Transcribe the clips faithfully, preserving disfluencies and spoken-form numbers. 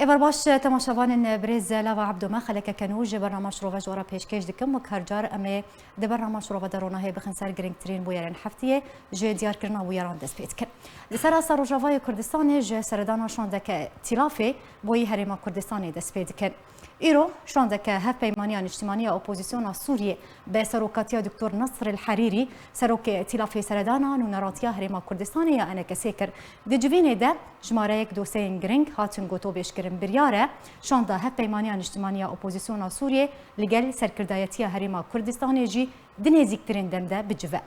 Êvar baş, temaşevanên birêz, lava Ebdo me xelekeke nû ji bernama Şirove ji we re pêşkêş dikim. Wek her car em ê di bernama Şirove de ronahê bixin ser girîngtirîn bûyerên heftiyê, ji diyarkirina bûyeran dest pê dikin. Li ser asta Rojavayê Kurdistanê ji seredana şandeke tîlafê boyî Herêma Kurdistanê dest pê dikin. Îro şandeke Hevpeymaniya Niştimanî ya Opozisyona Sûriyê bi serokatiya Doktor Nasir El Herîrî, serokê Tîlafê Seredana Nûneratiya Herêma Kurdistanê ya ENKSê kir. Di civînê de jimareyek dosyeyên giring hatin gotobêjkirin. Biryar e şanda Hevpeymaniya Niştimanî ya Opozisyona Sûriyê li gel serkirdayetiya Herêma Kurdistanê jî di nêzîktirên dem de bicive.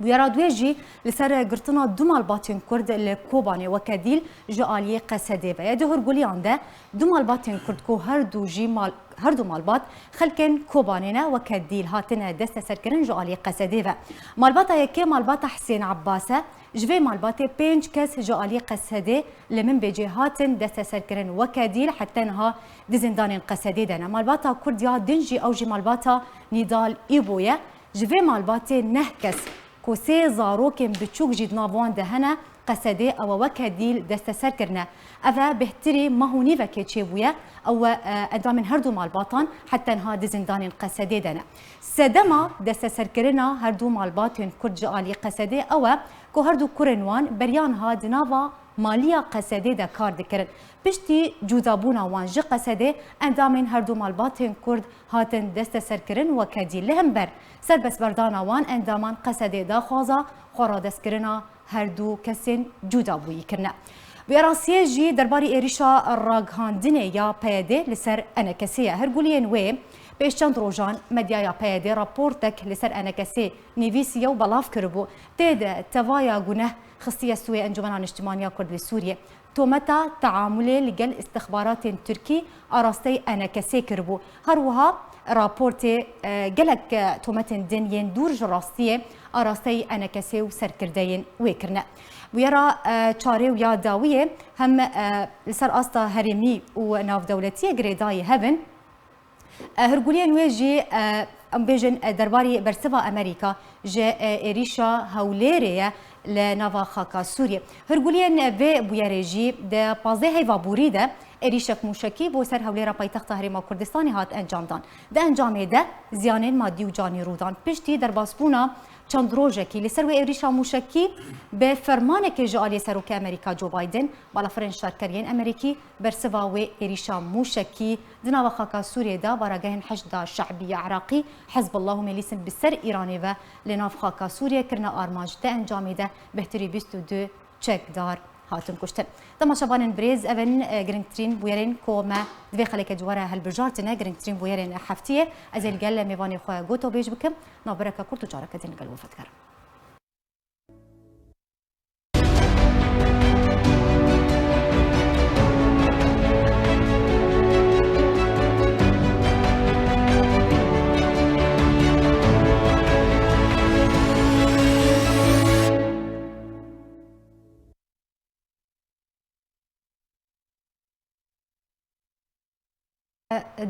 Bûyera duyê jî li ser girtina du malbatên Kurd li Kobanê weke dîl ji aliyê Qesedê ve ye. Di hûrguliyan de du malbatên Kurd ku her du jî mal, her du malbat xelkên Kobanê ne, weke dîl hatine desteserkirin ji aliyê Qesedê ve. Malbata yekê malbata Hisên Ebbas e. Ji vê malbatê pênc kes ji aliyê Qesedê li Minbicê hatin desteserkirin, weke dîl heta niha di zindanên Qesedê de ne. Malbata Kurd ya din jî, ew jî malbata Nîdal Îbo ye. Ji vê malbatê neh kes ku sê zarokên biçûk jî di nav wan de hene, Qesedê ew e weke dîl desteser kirine. Ev e bêhtirî mah û nîvekê çêbûye, ew e, e, endamên her du malbatan heta niha di zindanên Qesedê de ne. Sedema desteserkirina her du malbatên Kurd ji alî Qesedê ew e ku her du kurên wan beriya niha di nava maliya Qesedê de kar dikirin. Piştî cudabûna wan ji Qesedê, endamên her du malbatên Kurd hatin desteserkirin weke dî. Li hember serbestberdana wan, endaman Qesedê daxwaza xweradestkirina her du kesên cudabûyî kirine. Bûyera siyê jî derbarî êrîşa ragihandinê ya P Y D li ser ENKSê ye. Hûrguliyên wê pêş çend rojan medyaya P Y D raportek li ser ENKSê nivîsiye û belav kiribû. Tê de tevaya guneh xistiye stûyê Encûmena Niştimanî ya Kurd li Sûriyê. Tometa teamulê li gel îstixbaratên Tirkî arasteyî ENKSê kiribû. Her wiha raportê, e, gelek, e, tometên din yên dûr ji rastiyê arasteyî ENKSê û serkirdeyên wê kirine. Bûyera, e, çarê û ya dawiyê hem, e, li ser asta herêmî û navdewletiyê girêdayî hev in. E, hûrguliyên wê jî, e, em bêjin, e, derbarî bersiva Amerîka ji, e, êrîşa Hewlêrê ye li nava xaka Sûriyê. Hûrguliyên vê bûyerê jî di pazdeh heyva borî de êrîşek mûşekî bo ser Hewlêra paytexta Herêma Kurdistanê hat encamdan. Di encamê de ziyanên madî û canî rû dan. Piştî derbasbûna çend rojekî li ser wê êrîşa mûşekî bi fermanekê ji aliyê Serokê Amerîka Joe Biden, balafirên şarkeriyên Amerîkî bersiva wê êrîşa mûşekî di nava xaka Sûriyê de baragehên Heşda Şe'bî ya Iraqî, Hezbollah û milîsên bi ser Îranê ve li nav xaka Sûriyê kirine armanc. Di encamê de bêhtirî bîst û du çekdar hatin kuştin. Temaşevanên birêz, ev in, e, girîngtirîn bûyerên ku me di vê xelekê ji we re hilbijartine, girîngtirîn bûyerên heftiyê. Ez ê li gel mêvanê xwe gotobêj bikim. Navbereke kurt û careke din li gel we vedikerim.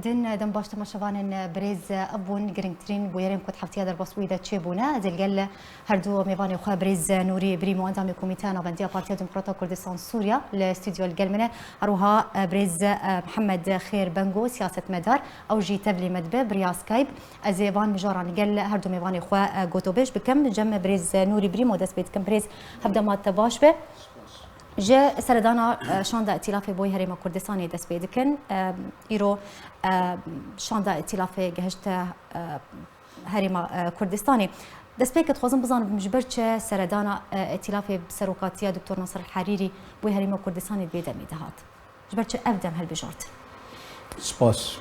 Din, dem baş temaşevanên birêz, ev bûn girîngtirîn bûyerên ku di heftiya derbasbûyî de çêbûne. Ez ê li gel her du mêvanê xwe birêz Nûrî Brîmo, endamê Komîteya Navendiya Partiya Demokrata Kurdistan Sûriya li stûdyo li gel min e. Her wiha, e, birêz, e, Mihemed Xêr Bengo, siyasetmedar, ew jî tevlî me dibe bi riya Skype. Ez ê van mijaran li gel her du mêvanê xwe, e, gotobêj bikim. Cem birêz Nûrî Brîmo dest pê dikim. Birêz, hevdema te baş be. Ji seredana, e, şanda Îtîlafê Boyî Herêma Kurdistanê dest pê dikin. E, îro, e, şanda Îtîlafê gehişte, e, Herêma, e, Kurdistanê. Destpêkê dixwazim bizanim ji ber çi seredana, e, Îtîlafê bi serokatiya Doktor Nasir Herîrî Boyî Herêma Kurdistanê di vê demê de hat? Ji ber çi ev dem hilbijart? Spas.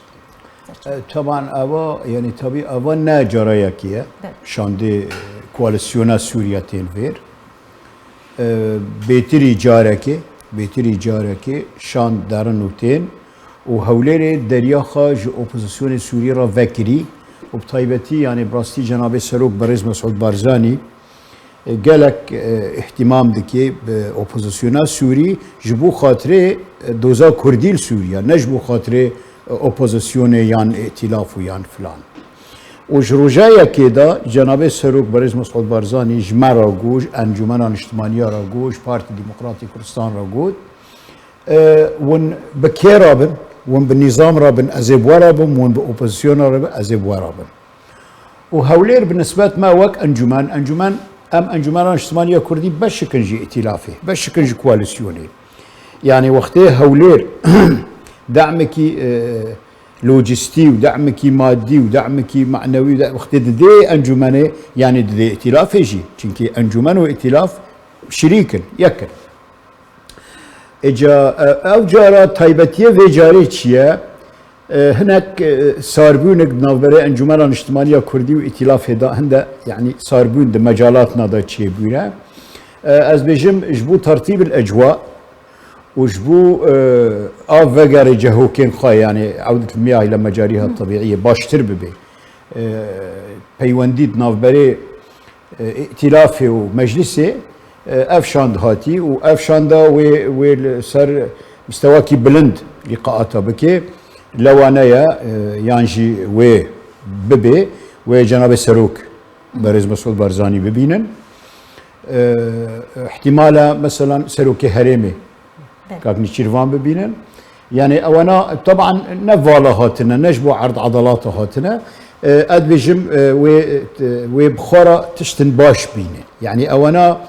E, teban eva, yani tabi eva ne cara yekî ye. Belê. Şandê, e, koalîsyona Sûriye tên vêr. E, bêtirî carekê, bêtirî carekê şand derin û tên û Hewlêrê deryaxa ji opozisyonê Sûrî re vekirî û bi taybetî, yani bi rastî cenabê Serok Berêz Mesûd Barzanî, e, gelek, e, îhtîmam dike bi opozisyona Sûrî ji bo xatirê, e, doza Kurdî li Sûriye, ne ji bo xatirê, e, opozisyonê yan îtîlaf û yan filan. Û ji roja yekê de cenabê Serok Berêz Mesûd Barzanî ji me re got, ji Encûmena Niştimaniya re got, ji Partî Demokratî Kurdistan re got, E, hûn bi kê re bin? Hûn bi nîzam re bin, ez ê bi we re bim, hûn bi opozisyona re bin, ez ê bi we re bim. Û Hewlêr bi nisbet me wek encûmen, encûmen, em Encûmena Niştimaniya Kurdî beşik in ji îtîlafê, beşik in ji koalîsyonê. Yanî wextê Hewlêr demekî, e, lojîstî û demekî madî û demekî manewî de wextê didê encûmenê, yanî didê îtîlafê jî. Çimkî encûmen û îtîlaf şirîk in, yek in. Îca, e, ev cara taybetiye vê carê çi ye? E, hinek, e, sarbûnek di navberê Encûmena Niştimaniya Kurdî û Îtîlafê de hinde, yanî sarbûn di mecalatna de çêbûne. E, ez bêjim ji bo tertîbil ecwa û ji bo, e, av vegerê cihokên xwe, yanî عودة المياه إلى مجاريها الطبيعية baştir bibe. E, peywendî di navberê e, îtîlafê û meclisê, e, ev şand hatî û ev şanda wê, wê li ser mistewakî bilind lîqaata bike, lewane ye, e, yan jî wê bibê, wê cenabê serok Berêz Mesûd Barzanî bibînin. E, ihtimala, meselan, serokê herêmê Belê. Kak Nîçîrvan bibînin. Yanî ewana, teban ne vala hatine, ne ji bo erd edalata hatine. E, ez dibêjim, e, wê, e, wê bi xwe re tiştin baş bîne. Yanî ewana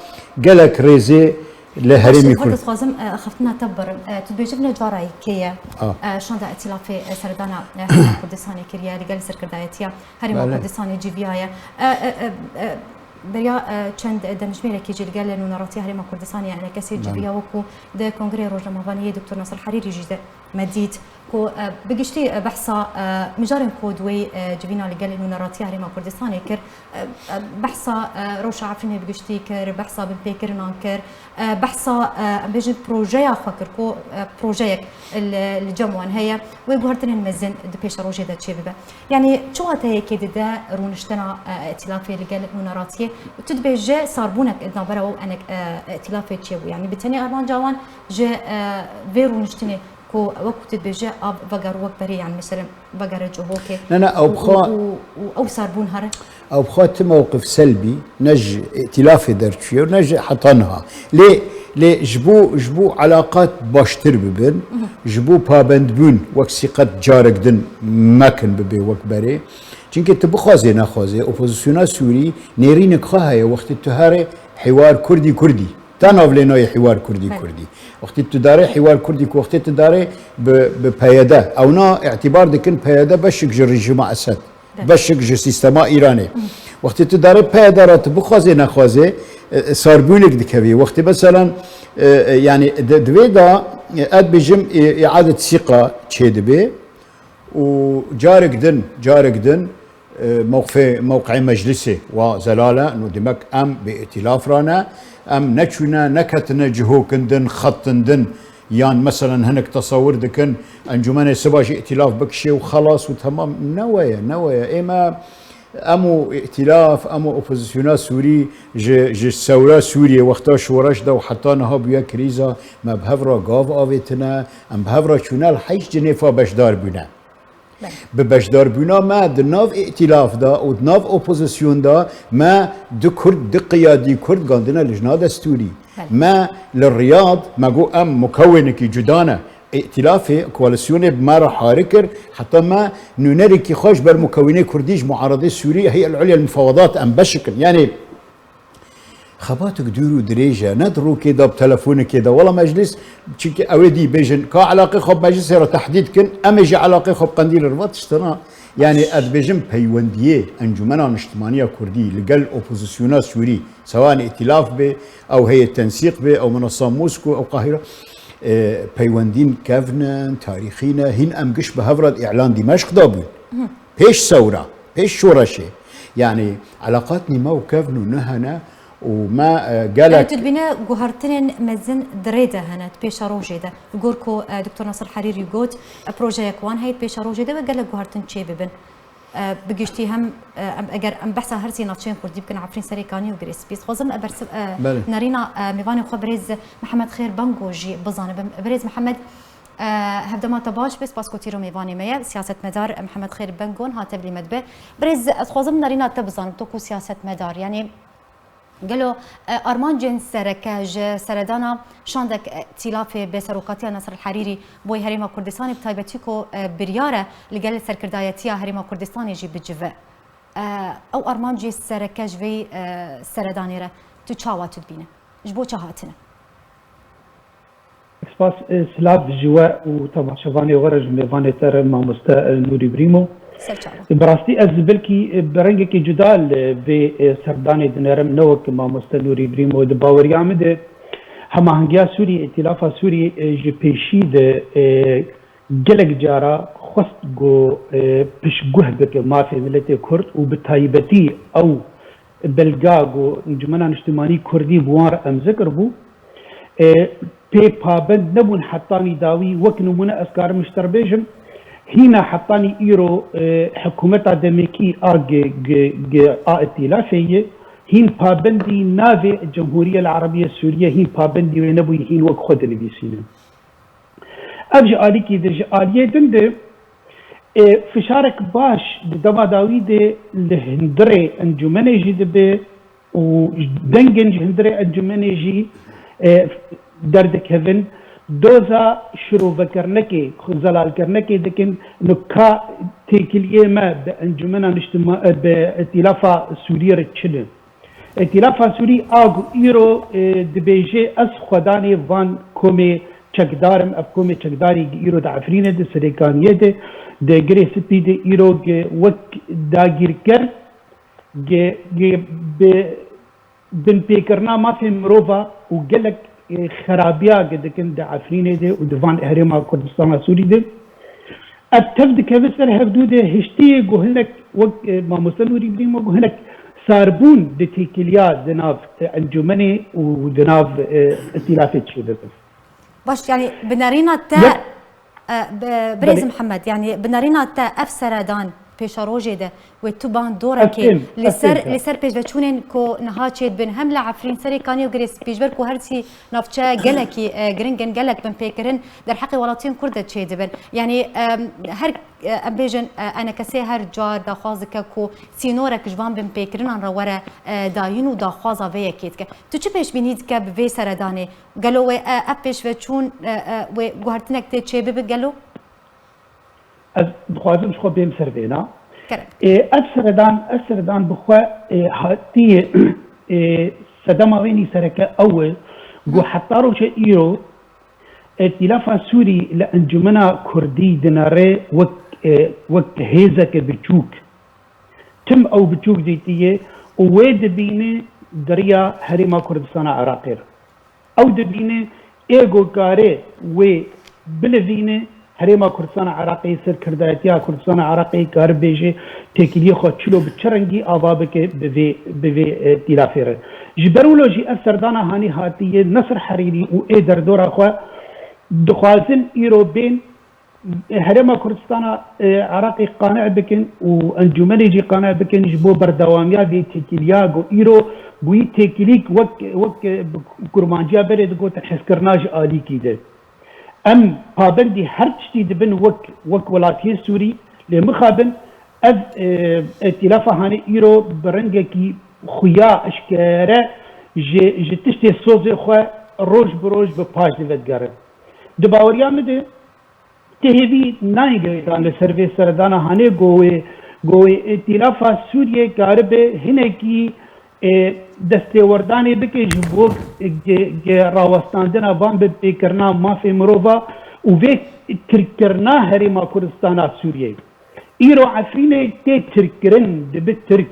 gelek rêzê li herêmî Kurd. Dixwazim, e, axaftina te bibirim. E, tu dibêjî vine cara kê ye? A. E, şanda îtîlafê, e, serdana, e, Herêma Kurdistanê kiriye, li gel serkirdayetiya Herêma Belê. Kurdistanê cîviyaye. E, e, e, e, Beriya, e, çend demjimêrekî jî li gel nûneratiya Herêma Kurdistanê, e, kesê Belê. Civiya wekû di Kongreyê Rojnamevaniyê Doktor Nasir Herîrî jî de me dît ku, e, bi giştî, e, behsa, e, mijarên ku di wê, e, civîna li gel nûneratiya Herêma Kurdistanê kir, e, e, behsa, e, rewşa Efrînê bi giştî kir, behsa binpêkirinan kir, e, behsa, e, em bêjin projeya xwe kir ku, e, projeyek li, li cem wan heye, wê guhertinên mezin di pêşerojê de çêbibe. Yanî çi wateyekê dide rûniştina, e, îtîlafê li gel nûneratiyê? Tu dibêje sarbûnek di navbera wan û, e, îtîlafê çêbû. Yanî bi tenê armanca wan ji, e, vê rûniştinê ku wek tu dibêje av vegere wek berê, yanî mesela vegere cihokê Nana, ew û, bi xwe û, û, û ew sarbûn here? Ew bi xwe ti mewqif selbî ne ji îtîlafê derçûye û ne ji heta niha. Lê, lê ji bo, ji bo elaqat baştir bibin, Mhm. ji bo pabendbûn wek sîqet carek din mekin bibe wek berê. Çimkî tu bixwazê nexwazê, opozisyona Sûrî nêrînek xwe heye, wextê tu herê hîwar Kurdî Kurdî. Te navlênayê hîwar Kurdî Belê. Kurdî. Wextê tu darê hîwar Kurdî ku wextê tu darê bi, bi P Y D. Ewna îtîbar dikin P Y D beşik ji rejîma Esed. Belê. Beşik ji sîstema Îranê. Wextê tu darê P Y D re tu bixwazê nexwazê, e, e, sarbûnek dikevî. Wextê meselan, e, e, yanî di, di vê de, e, ez dibêjim, e, îadet sîqa çêdibe û carek din, carek din, e, mewqfê, mewqeyê meclisê wa zelal e. Nû demek em bi îtîlaf re ne, em neçûne, neketine cihokin din, xetin din, yan meselen hinek tesewir dikin, encûmenê siba jî îtîlaf bikişê û xelas û temam. Ne we ye, ne we ye. Ê me, em û îtîlaf, em û opozisyona Sûrî ji, ji sewra Sûriyê, wexta şoreş de û heta niha bûye krîza, me bi hev re gav avêtine, em bi hev re çûne li heşt Cinêfa beşdar bûne. Belê. Bi beşdarbûna me di nav îtîlaf de û di nav opozîsyon de me du Kurd, du qiyadî Kurd gandine lijna destûrî. Belê. Me li Riyad, me got em mukewinekî cuda ne. Îtîlafê, koalîsyonê bi me re harî kir, heta me nûnerekî xwe ji ber mukewînê Kurdî ji muaredê Sûrî, Hey'el Ulya li Mufawedat em beşikin. Yanî, Xebatek dûr û dirêj e, ne di rokê de, bi telefonekê de. Wela meclis, çimkî ew ê dî bêjin, ka elaqê xwe bi meclisê re tehdîd kin, em ê jî elaqê xwe bi Qendîlê re, va tiştana. Yanî ez dibêjim peywendiyê Encûmena Niştimaniya Kurdî li gel opozîsyona Sûrî, sewa ne îtîlaf bê, ew heyê tensîq bê, ew minasa Mosko, ew Qahîre, e, peywendîn kevn in, tarîxî ne, hîn em giş bi hev re di îlan Dîmeşq de bûn. Pêş sewra, pêş şoreşê. Yanî, elaqatnî me û kevn û nihene û me, e, gelek Yani tu dibîne guhertinên mezin di rê de hene, di pêşerojê de. Li gor ku, e, Doktor Nasir Herîrî got, e, projeyek wan heye, di pêşerojê de wê gelek guhertin çê bibin. E, bi giştî hem, e, em, eger em behsa her sê navçeyên Kurdî bikin, Efrîn, Serêkanî û Girê Spî. Dixwazim, e, bersiv, e, Belê. nerîna, e, mêvanê xwe birêz Mihemed Xêr Bengo jî bizanibim. Birêz Mihemed, e, hevdema te baş be, spas ku tu îro mêvanê me ye. Siyasetmedar Mihemed Xêr Bengon hate bilî me dibe. Birêz, ez dixwazim nerîna te bizanim, to ku siyasetmedar, yanî Gelo, e, armancên sereke ji seredana şandek, e, tîlafê bi serokatiya Nasir El Herîrî bo Herêma Kurdistanê, bi taybetî ku, e, biryar e li gel serkirdayetiya Herêma Kurdistanê jî bicive. E, ew armancê sereke ji vê, e, seredanê re tu çawa tu dibîne? Ji bo çi hatine? Spas, e, silav ji we û temaşevanê we re, ji mêvanê te re, mamoste, e, Nûrî Brîmo. Ser çava. Bi rastî ez belkî, e, bi rengekî cuda li vê, e, serdanê dinerim, ne wek mamoste Nûrî Brîmo. Di baweriya min de hemahengiya Sûrî, Îtîlafa Sûrî, e, ji pêşî de, e, gelek cara xwest ku, e, piştguh bike mafê miletê Kurd û bi taybetî ew belga ku Encûmena Niştimanî Kurdî bi wan re emze kiribû, e, pê pabend nebûn hetanî dawî. Wek nimûne ez karim ji te re bêjim, hîna hetanî îro, e, hikûmeta demekî a G-, G-, G-, a Îtîlafê ye, hîn pabendî navê Cemhûriye El Erebiye Sûriye, hîn pabendî wê nebûyî, hîn wek xwe dinivîsînin. Ev ji alîkî de, ji aliyê din de, e, fişarek baş di dema dawî de li hundirê encûmenê jî dibe û dengên ji hundirê encûmenê jî, e, derdikevin. Doza şirovekirinekê, zelalkirinekê dikin, nu ka têkiliyê me bi Encûmena Niştima-, e, bi Îtîlafa Sûriyê re çi ne? Îtîlafa Sûrî a ku îro, e, dibêje, ez xwedanê van komê çekdar im, ev komê çekdarî îro di Efrînê de, Serêkaniyê de, di Girê Spî de îro gi wek dagîrker gi, gi bi binpêkirina mafê mirova û gelek, e, xerabiya gi dikin di Efrînê de û di van herêma Kurdistana Sûrî de. Ev tev dikeve ser hevdû de hiştiyê ku hinek wek, e, mamoste Nûrî Brîmo ku hinek sarbûn di têkiliya di nav, e, encûmenê û di nav, e, îtîlafê çêbibe. Baş, yani bi nerîna te, Yek- e, bi-, birêz Belê. Mihemed, yani bi nerîna te ev seredan pêşerojê de wê tu bandorek Ez ê têm, li ez ser, têm. Li ser pêşveçûnên ku niha çêdibin hem li Efrîn, Serêkaniyê û Girê Spî, ji ber ku her sî navçe gelekî, e, giring in, gelek binpêkirin derheqê welatiyên Kurd de çêdibin. Yanî, em, her, e, em bêjin, e, enekesê her car daxwaz dike ku sînorek ji van binpêkirinan re were, e, dayîn û daxwaza vê yekê dike. Tu çi pêşbînî dike bi vê seredanê? Gelo wê, e, ev pêşveçûn, e, e, wê guhertinek tê çêbibe gelo? Ez dixwazim ji xwe bêm ser vêna. Kerem. Ê, ev seredan, ev seredan bi xwe, ê, hatiye, ê, sedema wê nî sereke ew e, ku Hı. heta roja îro Îtîlafa Sûrî li Encûmena Kurdî dinere wek, ê, wek hêzeke biçûk. Tim ew biçûk dîtiye û wê dibîne di riya Herêma Kurdistana Iraqê re. Ew dibîne ê ku kare wê bilivîne, Herêma Kurdistana Iraqê, serkirdayetiya Kurdistana Iraqê kare bêje têkiliyê xwe çilo bi çi rengî ava bike bi vê, bi vê, e, îtîlafê re. Ji ber wilo jî ev serdana hanî hatiye Nesir Herîrî û ê derdora xwe dixwazin îro bên Herêma Kurdistana, e, Iraqê qane bikin û encûmenê jî qane bikin ji bo berdewamiya vê têkiliya ku îro bûyî têkilîk wek, wek, e, bi kurmanciya berê digotin hezkirina ji alîkî de. Em pabendî her tiştî dibin wek, wek welatiyên Sûrî, lê mixabin ev, e, îtîlafa hanê îro bi rengekî xuya eşkere ji, ji tiştê sozê xwe roj bi roj bi paş divedigere. Di baweriya min de, Ti hêvî nayê girêdan li ser vê seredana hanê go wê, go wê Îtîlafa Sûriyê karibe hinekî, ê, destêwerdanê bike ji bo ge-, ge-, rawestandina van binpêkirina mafê mirova û vê tirkkirina Herêma Kurdistana Sûriyê. Îro Efrînê tê tirkkirin, dibe tirk.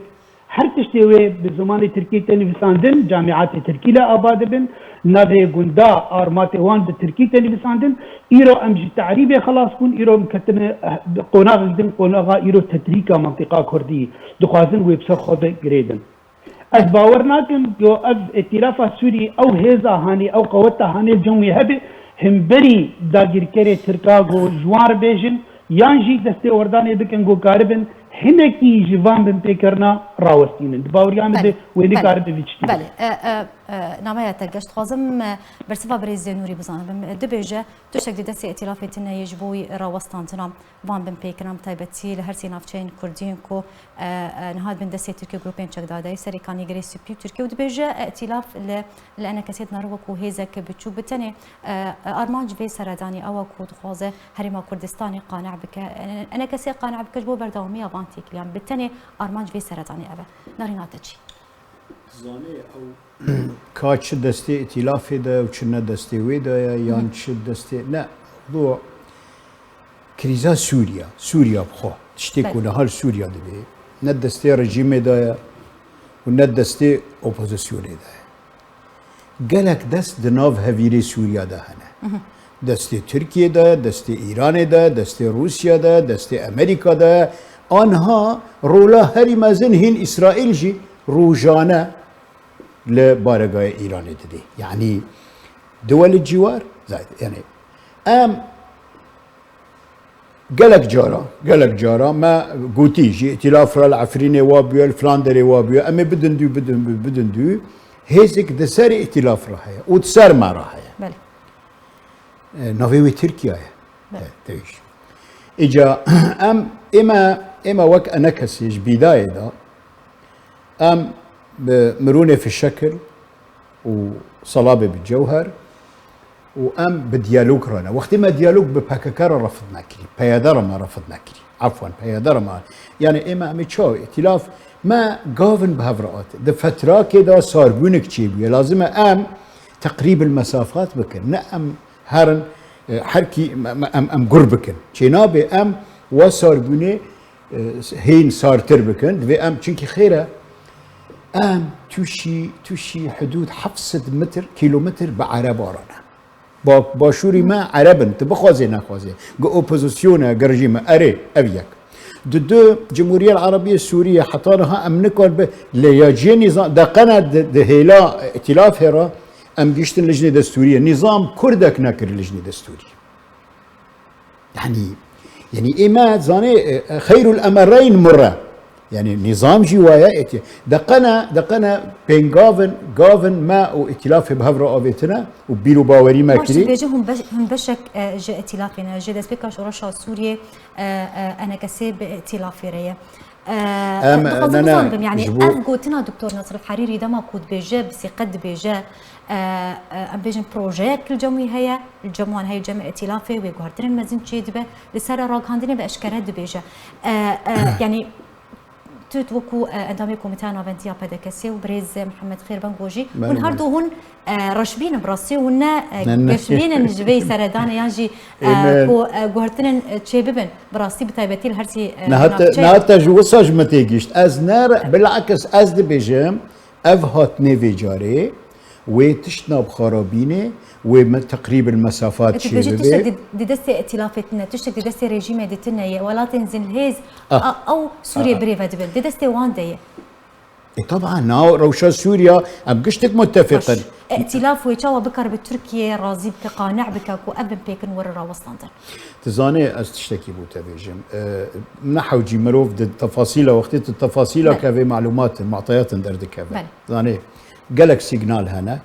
Her tiştê wê bi zimanê tirkî tê nivîsandin, camîatê tirkî lê ava dibin, navê gunda, armatê wan bi tirkî tê nivîsandin. Îro em ji terîbê xelas bûn, îro em ketine, eh, qonaxek din, qonaxa îro tetrîka mentiqa kurdî. Dixwazin wê bi ser xwe ve girêdin. Ez bawer nakim ku ev îtîlafa Sûrî, ew hêza hanê, ew qeweta hanê li cem wî hebe, himberî dagîrkerê tirka ku ji wan re bêjin, yan jî destêwerdanê bikin ku karibin hinekî ji van binpêkirina rawestînin. Di baweriya min de wê nikare bi vî tiştî Belê. E, e, e, nameya te geş dixwazim, e, bersiva birêz Nûrî bizanim. Dibêje, tiştek di destê îtîlafê tune ye ji bo wî rawestandina van binpêkiran, bi taybetî li her sê navçeyên kurdî yên ku, e, e, niha dibin destê Tirkiye û grûpên çekdadeyî, Serê Kanî, Girê Spî û Tirkiye û dibêje, e, îtîlaf li, li enekesê dinare wekû hêzek biçûk. Bi tenê, e, e, armanc vê seredanî ew e ku dixwaze Herêma Kurdistanê qane bike. E, enekesê qane bike ji bo berdewamiya van têkiliyan. Bi tenê armanc vê seredanî ev e. Nerîna te çi? Dizanê ew ka çi destê îtîlafê de ye û çi ne destê wê de ye, yan çi destê, ne, bu krîza Sûriya, Sûriya bi xwe, tiştê ku niha li Sûriya dibê, ne destê rejîmê de ye û ne destê opozisyonê de ye. Gelek dest di nav hevîrê Sûriya de hene. Destê Tirkiye de, destê Îranê de, destê Rûsya de, destê Amerîka de. Anha rola herî mezin hîn Îsraîl jî rojane li baregahê Îranê didê. Yanî duwelê cîwar, zayt, yanî em gelek cara, gelek cara me gotî, ji îtîlaf re li Efrînê wa bûye, li filan derê wa bûye, em ê bidin dû, bidin dû, bidin dû. Hêzek di ser îtîlaf re heye û di ser me re heye. Belê. E, navê wê Tirkiye ye. Belê. E, tevîş. Îca em, ême, ême wek enekesê ji bîdayê de, em bi Mirûnê Fişekil û Salabê bi Cewher û em bi diyalog re ne. Wextê me diyalog bi P K K re refid nekirî, P Y D re me refid nekirî. Efwen, P Y D re me. Yani ême em ê çawa îtîlaf me gavin bi hev re ate. Di fetrakê de sarbûnik çêbûye. Lazim e em teqrîbil mesafat bikin. Ne em herin, e, herkî em, em, em gur bikin. Çênabe em wa sarbûnê, e, hên sartir bikin. Divê em, çunkî xêr e, em tûşî, tûşî hidûd heft sed metr, kîlometr bi Ereba re ne. Ba-, başûrî me Ereb in, tu bixwazê nexwazê. Gi opozîsyone, gi rejîme, erê, ev yek. Di du, Cumhuriyet Arabiye Sûriye heta niha em nikan bi, lê ya cihê nîzam, deqene di, di hêla îtîlafê re, em giştin lijnê destûriyê. Nîzam kurdek nekir lijnê destûrî. Yanî, yanî ê me zanê, e, e, xeyrul emereyn murre. Yanî nîzam jî waye êtî. Deqene, deqene pêngavin, gavin me û îtîlafê bi hev re avêtine û bîr û bawerî me Baş kirî. Dibêje hûn beş-, hûn beşek, e, ji îtîlafê ne, ji destpêka şoreşa Sûriyê, e, e, enekesê bi îtîlafê re ye. E, Em, dixwazim ne, ne, bizanibim, yanî ji bo ev gotina Doktor Nasir Herîrî dema ku dibêje, bi sîqet dibêje, e, e, em bêjin projeyek li cem wî heye, li cem wan heye, cem îtîlafê wê guhertinên mezin çêdibe, li ser ragihandinê bi eşkere dibêje. E, e, yanî tu wekû, e, endamê Komîteya Navendî ya P D K S û birêz Mihemed Xêr Bengojî, hûn her du hûn, e, reşbîn in, bi rastî hûn ne, e, geşbîn in ji vê seredanê yan jî, e, ku, e, guhertinên, e, çêbibin, bi rastî bi taybetî li her sî, e, navçeyê. Niha te ji wisa ji min têgihîşt. Ez ne, bilakis ez dibêjim, ev hatinê vê carê, wê tişt nab xarabînê, wê me teqrîb il mesafat çê bibe. Dibêje tiştek di, di destê îtîlafê tune, tiştek di destê rejîmê di tune ye. Welatên zînlhêz, a, ew Sûriyê birêve dibin. Di destê wan de ye. E, taban, na rewşa Sûriya, em giştik muttefiq in. Baş. Îtîlaf wê çawa bikar bi Tirkiyeyê razî bike, qane bike ku ev binpêkin were rawestandin? Tu zanê ez tiştekî bo te bêjim. E, ne hewcî mirov di tefasîla, wextê tu tefasîla kevê, malûmatin, mateyatin derdikeve. Belê. Zanê, gelek sîgnal hene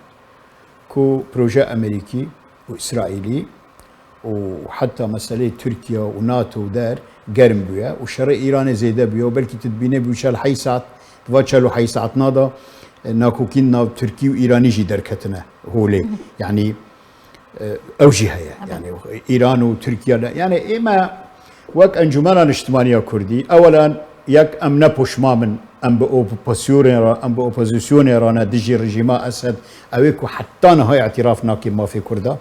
ku proje Amerîkî û Îsraîlî û heta meseleyê Tirkiye û NATO der germ bûye û şerê Îranê zêde bûye û belkî tu dibînê bû çel heyş saet, di va çel û heyş saetna de, e, nakokîn nav Tirkî û Îranî jî derketine holê. Yanî, e, ew jî heye. Yanî Îran û Tirkiye de. Yanî ême wek Encûmena Niştimaniya Kurdî, ewelan yek em ne poşman bin, em bi opozisyonê re, em bi opozisyonê re ne dijî rejîma Esed, ew ê ku heta niha îtiraf nake mafê Kurda.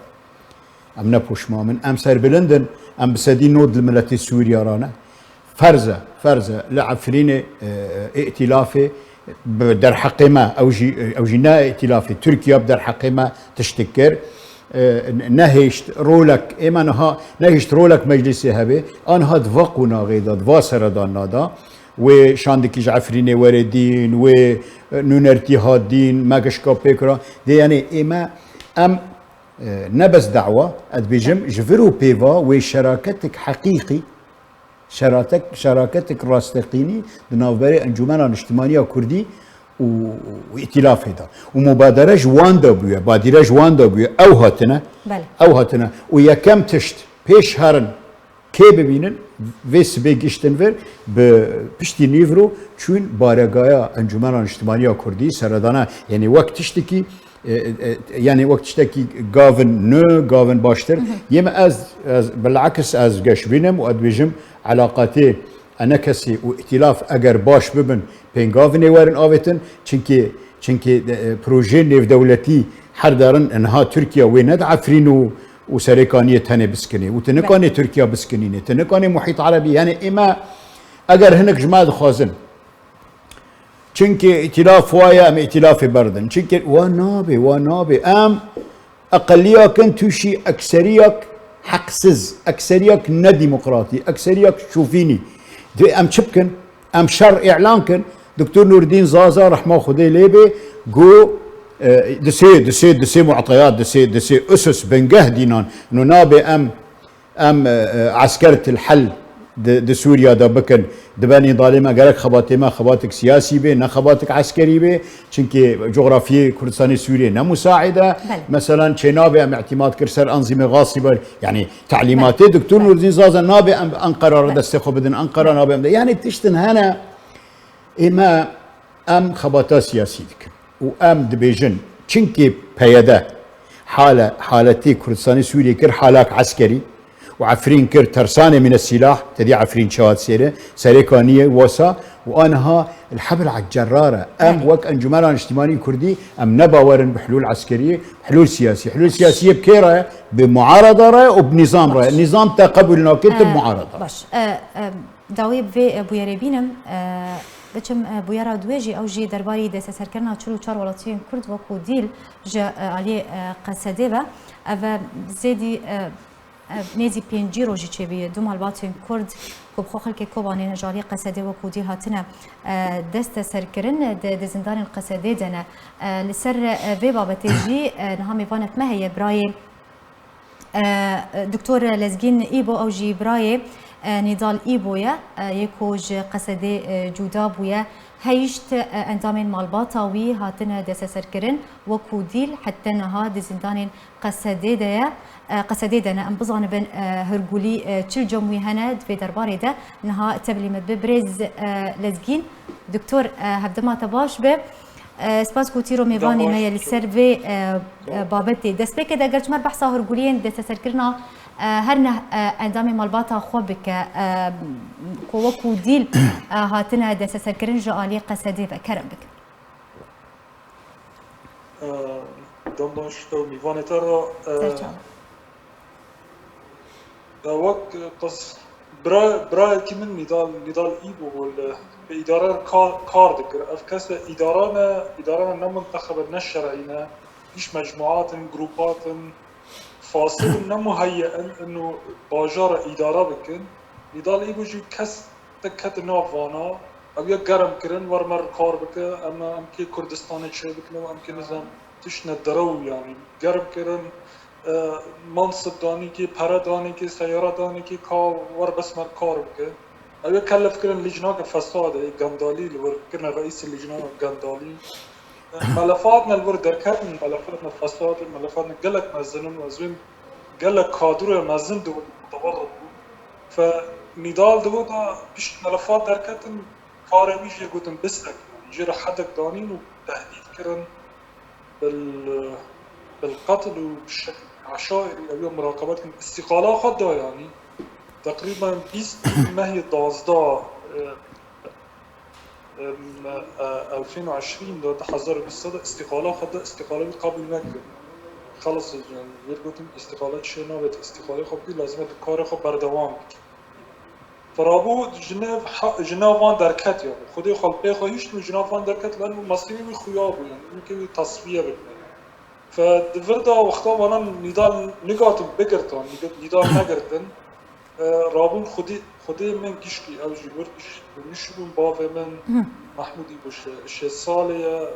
Em ne poşman bin, em serbilind in, em bi sedî nod li miletê Sûriya re ne. Ferz e, ferz e, li Efrînê, e, îtîlafê bi derheqê me, ew jî, ew jî ne îtîlafê, Tirkiye bi derheqê me tiştik kir. E, nehêşt rolek, ême niha nehêşt rolek meclîsê hebe, aniha di va qonaxê de, di va seredanna de, wê şandikî ji Efrînê were dîn, wê, e, nûnertî hat dîn, me gişka pê kira. Dê, yanî ême, em, e, ne bes dawa, ez dibêjim, ji vir û pêva wê şeraketek heqîqî Şeratek-, şeraketek rasteqînî di navberê Encûmena Niştimanî ya Kurdî û, û Îtîlafê de. Û mubadere ji wan de bûye, badîre ji wan de bûye. Ew hatine, Belê. ew hatine. Û yekem tişt, pêş herin, kê bibînin, vê sibê giştin vir, bi piştî nîvro çûn baregaya Encûmena Niştimanî ya Kurdî, seredana, yanî wek tiştekî, e, e, yanî wek tiştekî gavin nû, gavin baştir. Yê me ez, ez, bilakis ez geş bînim û ez dibêjim, elaqatê enekesî û îtîlaf eger baş bibin, pêngavin ê werin avêtin, çimkî, çimkî, e, projeyên nêvdewletî her derin niha Tirkiye wê ne di Efrîn û, û Serêkaniyê tenê biskinê. Û tu nikanê Tirkiye biskinînê, tu nikanê Muhît Erebî. Yanî ê me, eger hinek ji me dixwazin, çimkî îtîlaf wa ye, em ê îtîlafê berdin. Çimkî wa nabe, wa nabe. Em eqeliyak in tûşî ekseriyak heqsiz, ekseriyak nedemokratî, ekseriyak şovînî. Divê em çi bikin? Em şer îlan kin. Doktor Nûreddîn Zaza, rehma Xwedê lê bê, got, e, di sê, di sê, di sê mu'teyat, di sê, di sê usus, bingeh dînan. Nû nabe em, em, e, e, esker til hel di, di Sûriya de bikin. Dibe Nîdalê me gerek xebatê me xebatek siyasî bê, ne xebatek eskerî bê. Çimkî cografiyê Kurdistanê Sûriyê ne musaîd e. Belê. Meselan, çê nabe em îtîmat kir ser Anzîmê Xasî ber. Yanî, Belê. talîmatê Doktor Belê. Nûreddîn Zaza nabe em Enqera re Belê. destê xwe bidin, Enqera nabe em de. Yanî, tiştin hene, ê me, em xebata siyasî dikin. Û em dibêjin, çimkî P Y D hale-, haletê Kurdistanê Sûriyê kir halak eskerî û Efrîn kir tersanê mîne sîlah, te dî Efrîn çawa sêre, Serêkaniyê wesa û aniha el-hebil al-cerrar e. Em Belê. wek Encûmena Niştimanî Kurdî, em ne bawer in bi hulûl eskeriyê, hulûl siyasî. Hulûl siyasî yê bi kê re ye? Bi muarada re û bi nîzam re ye. Baş. Nîzam te qebûl nake, tu Ee, muarada re. baş. Ee, em, dawî bi vê, e, bûyerê bînim, e, biçim, e, bûyera duwê jî, ew jî derbarî desteserkirina çil û çar welatiyên Kurd wekû dîl ji, e, aliyê, e, Qesedê ve. Ev, e, zêdî, e, e, nêzî pêncî rojî çêbûye. Du malbatên Kurd ku bi xwe xelkê Kobanê ji aliyê Qesedê wekû dîl hatine, e, desteserkirin, di, di zindanên Qesedê de ne. E, li ser, e, vê babetê jî, e, niha mêvanek me heye, birayê, e, Doktor Lezgîn Îbo, ew jî birayê, e, Nîdal Îbo ye, e, yê ku ji Qesedê, e, cuda bûye. Heyşt, e, endamên malbata wî hatine desteserkirin, wekû dîl heta niha di zindanên Qesedê de ye. E, Qesedê de ne, em bizanibin, e, hûrgulî, e, çil cem wî hene di vê derbarê de. Niha tevlî me dibe birêz, e, Lezgîn. Doktor, e, hevdema te baş be. E, spas ku tîro mêvanê me ye li ser vê, e, e, babetê. Destpêkê de eger çimer behsa hûrguliyên desteserkirina, e, her neh, e, endamê malbata xwe bike, e, ku wekû dîl, e, hatine desteserkirin ji aliyê Qesedê ve. Kerem bike. E, Dem danişte û mîvanê te re, e, Serçava. Ya wek qis-, bira-, birayekî min Nîdal, Nîdal Îbo bû li, bi îdare re kar, kar dikir. Ev kes e îdara ne, îdara ne, ne muntexeb e, ne şer'î ne. Hîç mecmuat in, grûpat in, fasil in, ne muheyye in, ino bajara îdare bikin. Nîdal Îbo jî kes te ket nav vana, ew ya germ kirin, wer me re kar bike, em, em kê Kurdistanê çêbikin û em kê nizam tiştine derew, yanî germ kirin, e, mansib danî kê, pere danî kê, seyara danî kê, ka wer bes me re kar bike. Ew ya kellef kirin lîcnake fesadê, gendalî li wir kirine reîsê lîcnana gendalî. Melefatne li wir derketin, melefatne fesadê, melefatne gelek mezin in û ez wê gelek kadroya mezin di wir teber de bû. Fe Nîdal di wir de pişt melefat derketin, karê wî jê gotin bistek, jê re hedek danîn û tehdîd kirin bil, bil qetl û bi şek eşairî ew ya muraqebet kirin. Îstîqala xwe da yanî. Teqrîben bîst mehê dazdeh, e, Em, e, elfên û eşrîn de, di hezar û bîst de îstîqala xwe da, îstîqala wî qebûl nekir. Xelas, yani, wê gotin îstîqala çê nabe, tu îstîqalê xwe bikî, lazim e tu karê xwe berdewam bikî. Ferabû ji nav ha-, ji nav van derket, yani. Xwedê xwe li pê xwe hişt û ji nav van derket, lan û mesîrê wî xuya bû, yani. Wî kê wî tasfiye bikine. Fe di vir de wexta vana Nîdal nigatin bigirtan, Nîda-, Nîdal negirtin. E, rabûn Xwedê, Xwedê min gişkî ew jî wir gişt, nişibûn bavê min, Mehmûdî bû şê, şêst salê ye.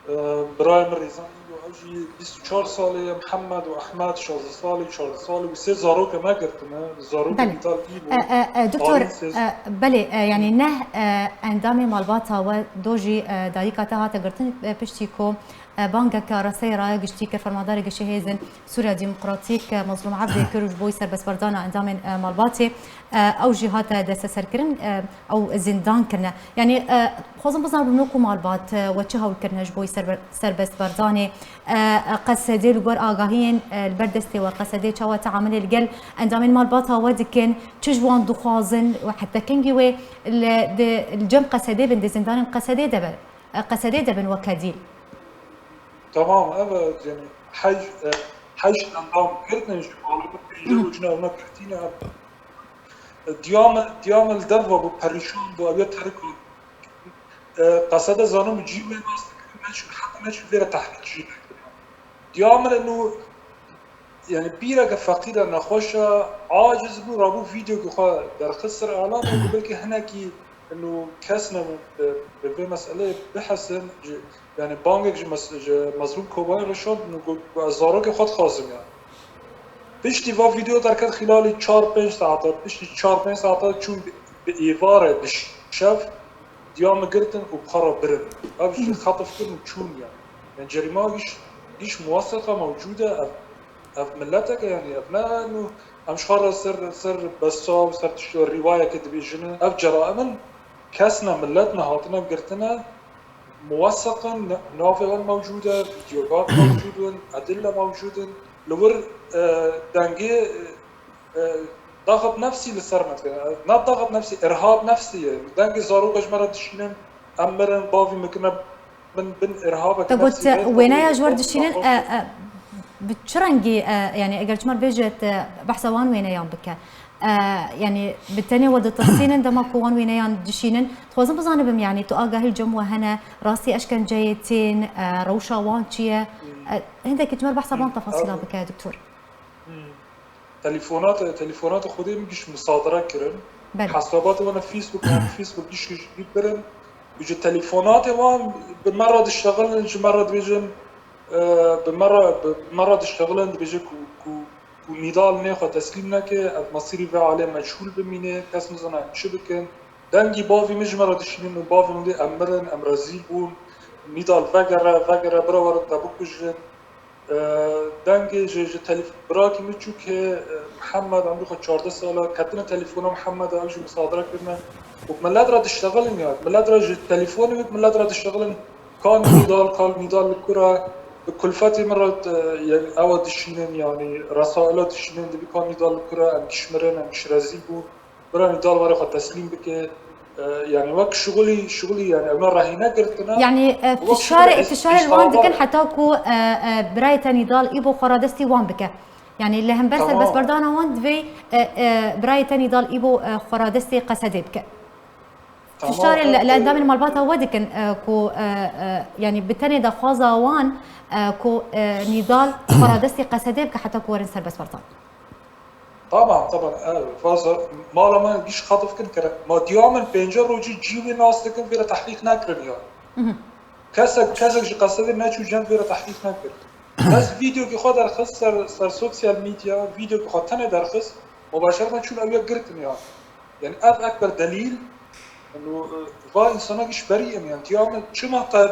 E, birayê min Rêzan Îbo, jî bîst û çar salê ye, Mihemed û Ehmed şazdeh salî, çardeh salî û sê zaroke me girtine. Zarokê Belê. Nîdal î bû. E, e, e, doktor, Alî sê e, belê, e, yanî neh, e, endamê malbata we do jî, e, dayika te hate girtin, e, piştî ku, e, bangeke arasteyê raya giştî kir, fermandarê giştî hêzên Sûriya Demokratîk, e, Mazlûm Ebdê kir û ji bo serbestberdana endamên, e, malbatê, e, ew jî hate desteserkirin, e, ew zîndan kirine. Yanî, e, dixwazim bizanim, no ku malbat, e, we çi hewl kirine ji bo serbe-, serbestberdanê, e, e, Qesedê li gor agahiyên, e, li ber destê we Qesedê çawa teamilê li gel endamên malbata we dikin, çi ji wan dixwazin û heta kengî wê li, di, li cem Qesedê bin, di zindanên Qesedê de be, e, Qesedê de bin weke dîl. Tamam, evet, yani heş, e, heşt endam girtin ji malûm pêncî rojine ew ne girtîne. Diyamil, diyamil derva bû, perîşan bû, ew ya terik bû. E, Qesede zanim û cî wê nas dikirin, neçûn, heta neçûn vêre tehrîk jî nekirin. Diyamil eno, yani bîreke feqîr e, nexweş e, aciz bû, rabû vîdeoyekî xwe derxist ser alan, û belkî hinekî eno kes ne bi, bi vê meseleyê bihesin, ji, yani bangek ji, mes, ji Mezlûm Kobanî re şand, eno got, got, ez zarokê xwe dixwazim ya. Piştî va vîdeo derket xîlalî çar pênc saeta, piştî çar pênc saeta çûn bi, bi êvarê bi şev diya min girtin û bi xwe re birin. Ev jî xetf kirin û çûn ya. Yani cerîma giş, giş muwesseqa mewcûd e, ev, ev mileteke yani, ev ne eno em ji xwe re ser, ser besa û ser tişt rîwayeke dibêjin. Ev ceraim in, kes ne, milet ne hatine girtine. Muweseqin, navê wan mewcûd e, vîdyogat mewcûd in, edille mewcûd in. Li wir, e, dengê, e, daxib nefsî li ser me dikine. Na daxib nefsî, irhab nefsî ye. Dengê zaroka ji me re dişînin, em mirin, bavî min kirine bin, bin irhabeke Te got nefsî, vê wêneya ji we re dişînin, e, e, bi çi rengî, e, yani eger ji me re bêje te behsa wan wêneyan bike? E, yani bi tenê we ditirsînin dema ku wan wêneyan dişînin. Dixwazim bizanibim, yani tu agahî li cem we hene, rastî eşkenceyê tên, e, rewşa wan çi ye? E, hindekî ji me re behsa van tefasîla bike, doktor. Telefonat, telefonat Xwedê min giş musadere kirin. Belê. Hesabatê wan a Facebook, em Facebook giş giş birin. Û ji telefonatê wan bi me re diştexilin, ji me re dibêjin, e, bi me re, bi me re diştexilin, dibêje ku, ku, ku Nîdal nê xwe teslîm neke, ev mesîrî vê alê meçhûl bimîne, kes nizane em çi bikin. Dengî bavî min ji me re dişînin û bavî min dê em mirin, em rezîl bûn. Nîdal vegere, vegere, bira werin te bikujin. E, dengê ji, ji telef-, birakî min çûk hê, e, Mihemed, em xwe çardeh sal e, ketine telefona Mihemed, ew jî musadere kirine. Û milet re diştexilin ya, milet re ji telefonê wê milet re diştexilin. Ka Nîdal, ka Nîdal li kur e, bi kulfetê min re, e, ye-, ew dişînin, yanî resaila dişînin, dibî ka Nîdal li kur e, em giş mirin, em giş rezîl bûn. Bira Nîdal were xwe teslîm bike. E, yani wek şixulî, şixulî yani ew ne rehîne girtine. Yani, e, fişarê, fişarê li wan dikin heta ku, e, e, birayê te Nîdal îbo xwe radestî wan bike. Yani li hember serbestberdana wan divê, e, e, birayê te Nîdal îbo, e, xwe radestê Qesedê bike. Fişarê li, li endamên malbata we dikin, e, ku, e, e, yani bi tenê daxwaza wan, e, ku, e, Nîdal xwe radestê Qesedê bike heta ku werin serbestberdan. Taban, taban, ev, vaza, mala me giş xatf kin kere. Ma diya min pênce rojî cî wê nas dikin, vê re tehrîk nekirin ya. Kesek, kesek ji Qesedê neçû cem vê re tehrîk nekir. Ez vîdeokî xwe derxist ser, ser sosyal medya, vîdeokî xwe tenê derxist, mubaşereten çûn ew ya girtin ya. Yani ev ekber delîl, yani, e, va insana giş berî in, yani, diya min çima te,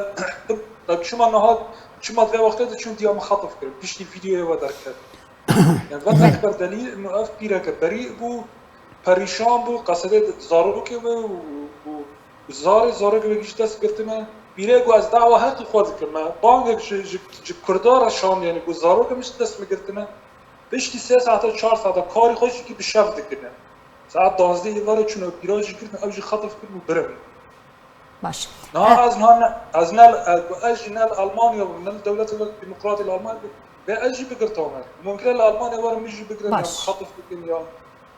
te çima niha, çima vê wextê de çûn diya min xatf kirin, piştî vîdeoyê we derket. Yani, va ekber delîl, ino ev pîreke berî bû, perîşan bû, Qesedê zarokê wê û, û, û zarê zarokê wê giş dest girtine. Pîrê got, ez dawa heqî xwe dikim, me bangek ji, ji, ji Kurda re şand, yani, got, zarokê min ji dest min girtine. Piştî sê saeta, çar saeta karî xwe jî kî bi şev dikine. Saet duwazdeh êvarê çûne pîra jî girtin, ew jî xetf kirin û birin. Baş. Niha ez niha ne, ez ne, ez jî ne li Almanya bûm, ne li dewletê wek demokratê li Almanya bûm. Bê ez jî bigirtame. Mumkin e li Almanya werin min jî bigirin, ya xetf bikin, ya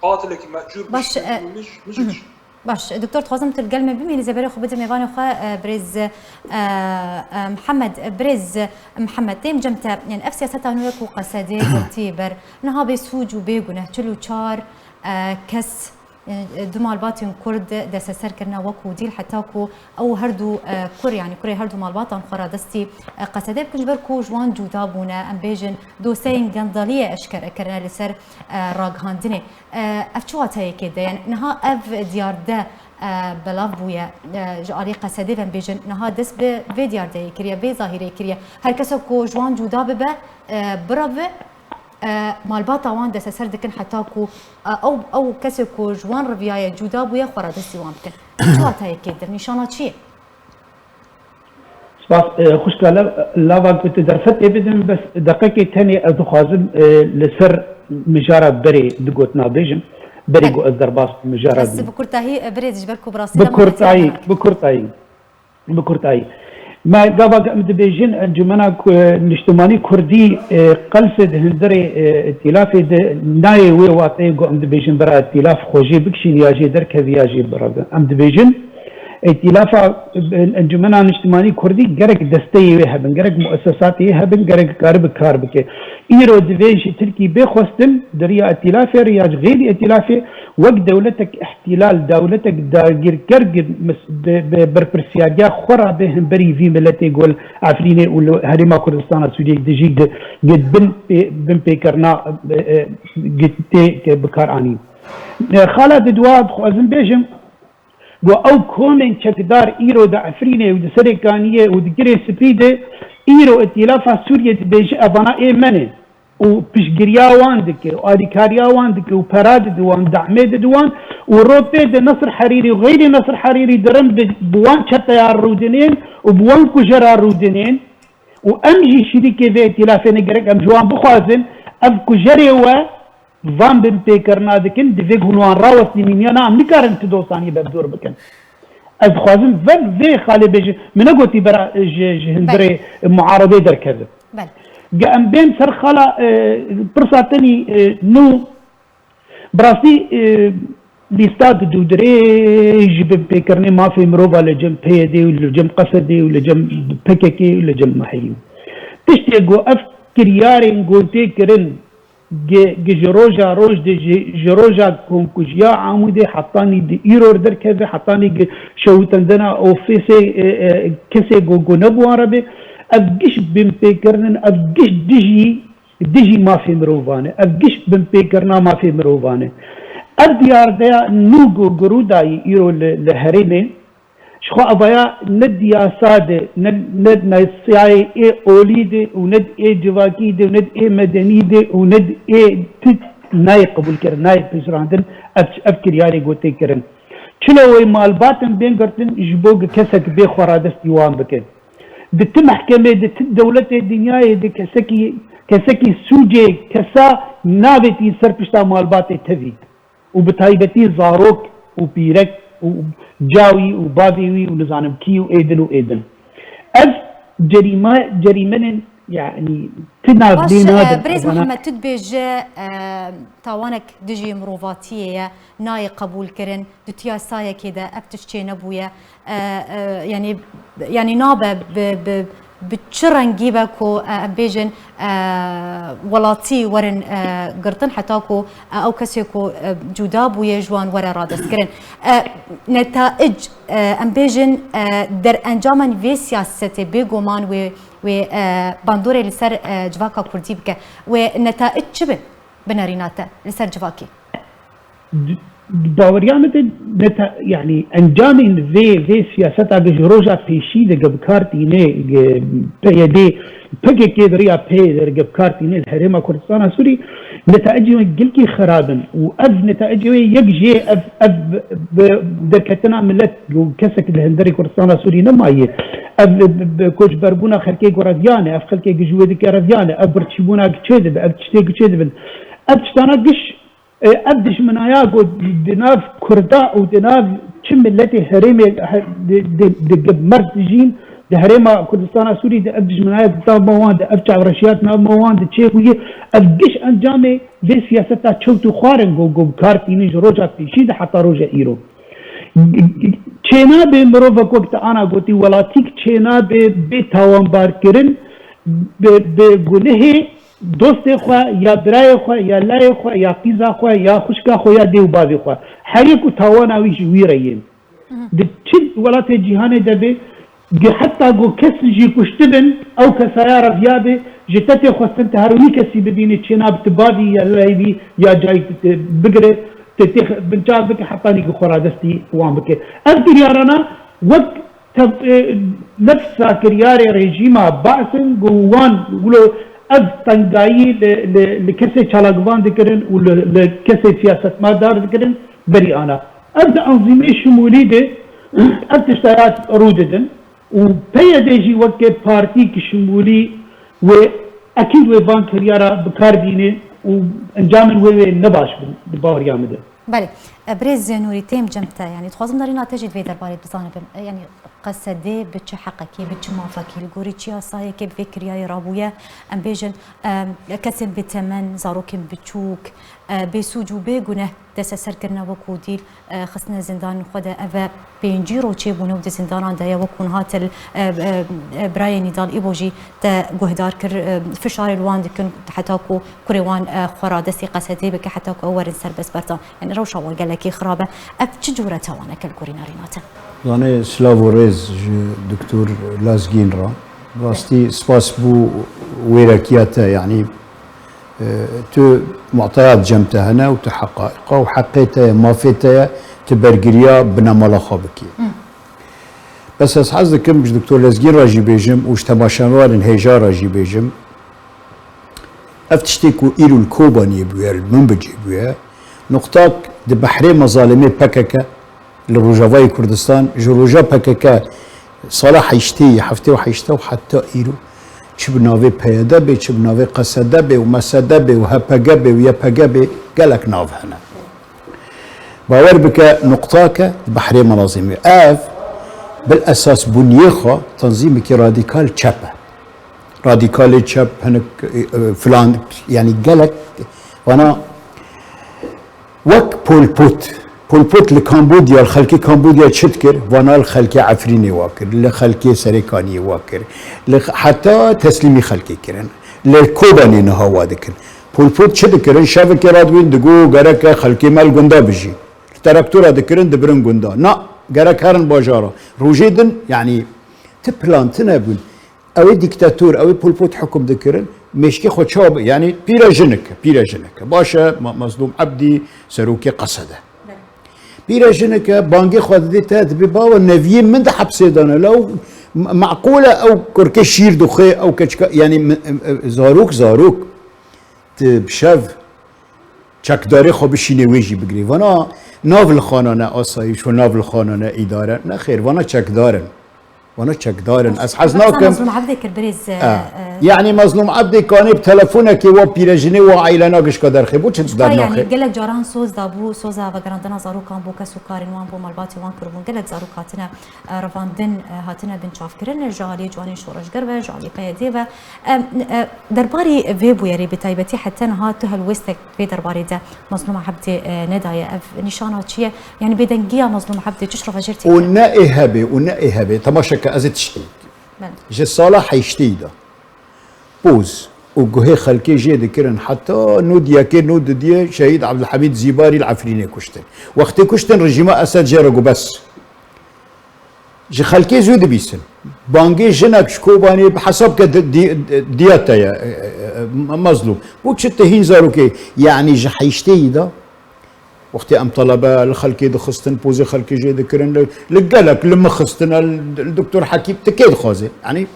qatilekî mecûr bişînin, min jî, min jî. Baş, doktor, dixwazim tu li gel me bimînî, zêberê xwe bidim mêvanê xwe, e, birêz, e, e, Mihemed, e, birêz, e, Mihemed, têm cem te, yani ev siyaseta nû ye ku Qesedê girtî ber, niha bê sûc û bê guneh, çil û çar, e, kes, E, du malbatên Kurd desteser kirine wekû dîl, heta ku ew her du, e, kur, yanî kurê her du malbatan xwe radestî, e, Qesedê bikin, ji ber ku ji wan cuda bûne, em bêjin doseyên gendeliyê eşkere kirine li ser, e, ragihandinê. E, ev çi wateyekê de? Yani niha ev diyar de, e, belav bûye, e, ji alî Qesedê ve em bêjin, niha dest bi vê diyardeyê kiriye, vê zahîrê kiriye. Her kese ku ji wan cuda bibe, e, bireve, e, malbata wan desteser dikin heta ku, e, ew, ew kesê ku ji wan riviyaye cuda bûye xwe radestî wan bikin. Ev çi wateyekê dir? Nîşana çi ye? Spas, e, xwişka, la-, lava ku tu derfetê bidin, bes deqekê tenê ez dixwazim, e, li ser mijara berê du gotina bêjim. Berê ku ez derbas bûm, mijara Ez din. Bi kurtahî, e, birêz ji ber ku bi rastî Bi de kurtayî, meqetiya bi kurtayî. Bi kurtayî. Me gava ku em dibêjin Encûmena Ku-, Niştimanî Kurdî, e, Qelsê di hundirê, e, îtîlafê de nayê wê wateyê ku em dibêjin bira îtîlaf xwe jê bikişîn ya jê derkevî ya jê birevin. Em dibêjin îtîlafa, e, Encûmena Niştimanî Kurdî gerek desteyê wê hebin, gerek muessesatê wê hebin, gerek karibe kar bike. Îro divê ji Tirkî bê xwestin, di riya îtîlafê re ya ji xêrî îtîlafê, wek dewletek îhtîlal, dewletek dagîrker gi-, mis-, bi, bi berpirsiyariya xwe re bê hemberî vî miletê ku li Efrînê û li Herêma Kurdistana Sûriyê dijî gi-, gi bin pê-, binpêkirina, e, e, gi-, tê, tê bikar anîn. E, xala di dua dixwazim bêjim, ku ew komên çekdar îro di Efrînê û di Serêkaniyê û di Girê Spî de îro îtîlafa Sûriyê dibêje evana ê me ne. û piştgiriya wan dike û alîkariya wan dike û pera dide wan, dahmê dide wan û rotê de Nesr Herîrî û xeyrî Nesr Herîrî dirin bi, bi wan çeteya rûdinên û bi wan kujera rûdinên û em jî şirîkê vê îtîlafê ne, gerek em ji wan bixwazin, ev kujerê we van binpêkirina dikin, divê ku hûn wan rawestînin, ya na em nikarin ti dostaniyê bevdor bikin. Ez dixwazim ver vê xalê bêjim. Min negotî bera ji, ji hundirê Belê. muaredê derkevin. Belê. Ge em bên ser xala, e, pirsa tenî, e, nû, bi rastî, e, lîstak dûdirêj ji binpêkirinê mafê mirova li cem P Y D û li cem Qesedê û li cem P K K û li cem M H Y'yê. Tiştê ku ev kiryarên ku tê kirin, Gi, gi ji roja roj de, ji, ji roja komkujiya Amûdê hetanî di îro derkeve, hetanî gi şewitendina ofîsê, e, e, kesê ku, ku nebû wan re bê, ev giş binpêkirin in, ev giş dijî, dijî mafê mirovan e, ev giş binpêkirina mafê mirovan e. Ev diyardeya nû ku, ku rû dayî îro li, li herêmê, Ji xwe evaya ne di yasa de, ne, ne di nasayê ê olî de û ne di ê civakî de û ne di ê medenî de û ne di ê ti nayê qebûlkirin, nayê pejirandin ev, ev kiryarê ku tê kirin. Çilo wê malbatin bên girtin ji bo ku kesek bê xwe radestî wan bike. Di ti mehkemê, di ti dewletê dinyayê de kesekî, kesekî sûcê kesa navêtî ser pişta malbatê tevî. û bi taybetî zarok û pîrek û cawî û bavê wî û nizanim kî û êdin û êdin. Ev cerîma-, cerîmenên, yanî, ti nav Baş, lê e, nadin birêz evana. Mihemed, tu dibêje, e, tawanek dijî mirovatiyê ye, nayê qebûlkirin, di tu yasayekê de ev tişt çênebûye. E, e, yanî, yanî nabe bi, bi, bi çi rengî be ku, e, em bêjin, e, welatî werin, e, girtin, heta ku, e, ew kesê ku, e, cuda bûye ji wan were radestkirin. E, netaic, e, em bêjin, e, derencamên vê siyasetê bêguman wê, wê, e, bandorê li ser, e, civaka kurdî bike. Wê netaic çi bin? Binerîna te li ser civakê. Di, di baweriya min de neta-, yanî encamên vê, vê siyaseta ge ji roja pêşî de ge bi kar tîne, ge P Y D, P K K di riya pê de ge bi kar tîne li Herêma Kurdistana Sûrî, netaicê wê gelkî xirab in û ev netaicê wê yek jê ev, ev bi, bi derketina milet û kesek li hundirê Kurdistana Sûrî nemaye. Ev bi, bi, bi koçberbûna xelkê ku reviyan e, ev xelkê ku ji wê dike reviyan e, ev birçîbûna ku çêdibe, ev tiştê ku çêdibin. Ev tiştana giş E, ev dijminaya ku di nav Kurda û di nav çi miletê herêmê he-, di, di, di, di merz dijîn, di Herêma Kurdistana Sûrî de ev dijminaya di nav me wan de, ev çavreşiya di nav me wan de çêbûye, ev giş encamê vê siyaseta çewt û xwar in ku, ku bi kar tînin ji roja pêşî de heta roja îro. Çênabe mirovek wek te ana gotî, welatîk çênabe bê tawanbarkirin, bi, bi gunehê dostê xwe, ya birayê xwe, ya layê xwe, ya qîza xwe, ya xwişka xwe, ya dê û bavê xwe. Her yek û tawana wî ji wî re yên. Di çi welatê cîhanê de bê, gi-, heta ku kes jî kuştibin, ew kesaya re viya bê, ji te tê xwestin te her wî kesî bidînî, çêna bi tu bavî ya layî wî ya cayî tu tê bigire, tu tê binçav bike hetanî ku xwe radestî wan bike. Ev biryarana wek tev-, e, nefsa kiryarê rejîma Baas in ku wan wilo ev tengayî li, li, li kesê çalakvan dikirin û li, li kesê siyasetmedar dikirin, berî ana. Ev di enzîmê şimûlî de ev tişta ya rû didin û P Y D jî weke partî ki şimûlî wê ekîd wê van kiryara bi kar bîne û encamên wê wê ne baş bin di baweriya min de. Belê. E, birêz Nûrî, têm cem te. Yanî dixwazim nerîna te jî di vê derbarê bizanibim. E, yanî Qesedê bi çi heqekê, bi çi mafekê, li gorî çi yasayekê bi vê kiryayê rabûye? Em bêjin, e, kesên bêtemen, zarokên biçûk, e, bêsûc û bêguneh desteser kirine wekû dîl, e, xistine zindanên xwe de. Ev e pêncî roj çêbûne û di zindanan de ye, wekû niha te, e, e, e, birayê Nîdal Îbo jî te guhdar kir, e, fişarê li wan dikin heta ku kurê wan, e, xwe radestî Qesedê bike, heta ku ew werin serbestberdan. Yanî rewşa wan gelekî xirab e. Ev çi cûre tawaneke li gorî nerîna te? Zanê, silav û rêz ji Doktor Lezgîn re. Rastî spas bû wêrekiya te, yanî, e, tu mu'teyat cem te hene û tu heqaîqa û heqê te ye, mafê te ye, tu bergiriya binemala xwe bikî. Bes ez hez dikim ji Doktor Lezgîn re jî bêjim û ji temaşevanên hêja re jî bêjim, ev tiştê ku îro li Kobaniyê bûye, li Minbicê bûye, nuqtak di behrê mezalemê P K K li Rojavayê Kurdistan, ji roja P K K sala heştê, heftê û heşt û heta îro, çi bi navê P Y D be, çi bi navê Q S D be û M S D be û H P G be û Y P G be, gelek nav hene. Bawer bike, nuqtake di behrê melazê me. Ev, bil esas bunyê xwe tenzîmekî radîkal çep e. Radîkalê çep, hinek, e, e, filan, yanî gelek vana wek Pol Pot. Pol Pot li Kambodya, li xelkê Kambodya çi dikir? Vana li xelkê Efrînê wa kir, li xelkê Serêkaniyê wa kir, li x-, heta teslîmî xelkê kirin. Li Kobanê niha wa dikin. Pol Pot çi dikirin? Şevekê radibûn digo gereke xelkê me li gunda bijî. Li teraktora dikirin, dibirin gunda. Na, gerek herin bajara. Rojê din, yanî, ti plan tune bûn. Ew ê dîktator, ew ê Pol Pot hukm dikirin. Mêşkê xwe çawa bi-, yanî pîre jinik e, pîre jinik e. Baş e, Ma-, Mazlûm Ebdî, serokê Qesede. Pîre jinik e, bangê xwe didê te, dibê, "Baba, neviyê min di hepsê de ne." Lew m-, meqûl e ew kurkê şîr dixwê, ew keçika, yanî mi-, em-, em-, zarok, zarok. Tu bi şev çekdarê xwe bişînê wê jî bigirê. Vana nav li xanane asayîş û nav li xanane îdare. Nexêr, vana çekdar in. Vana çekdar in. Ez hez Qexa nakim. Mezlûm Ebdê kir, birêz, e, Ha. e, Yanî Mezlûm Ebdê kanê bi telefonekê wa pîrejinê wa eylena gişka derxê. Bo çi Çiqa dernaxê? Yanî gelek caran soz dabû, soza vegerandina zarokan bo kes û karên wan, bo malbatê wan kiribûn. Gelek zarok hatine, e, revandin, e, hatine binçavkirin. Ji aliyê ciwanên şoreşger ve, ji aliyê P Y D ve. Em, e, derbarî vê bûyerê bi taybetî heta niha tu helwêstek vê derbarê de Mezlûma Hebdê, e, nedaye. Ev nîşana çi ye? Yanî bêdengiya Mezlûma Hebdê çi şirovajêr tê? Û ne ê hebê, û ne ê hebê. Temaşe ke ez ê tiştê. Belê. Ji sala heştê de poz û guhê xelkê jê dikirin heta nod yekê, nod didiyê Şehîd Ebdulhemîd Zîbarî li Efrînê kuştin. Wextê kuştin rejîma Esed jê re got bes. Ji xelkê zû dibîsin. Bangê jinek ji Kobanê bi hesab ke di-, di-, diya te ye, e, e, e, Mezlûm. Bo çi tu hîn zarokê, yanî ji heştê yî de, wextê em telebe li xelkê dixistin, pozê xelkê jê dikirin, li, li gelek, li min xistine, li, li Doktor Hekîm, tu kê dixwazê? Yanî,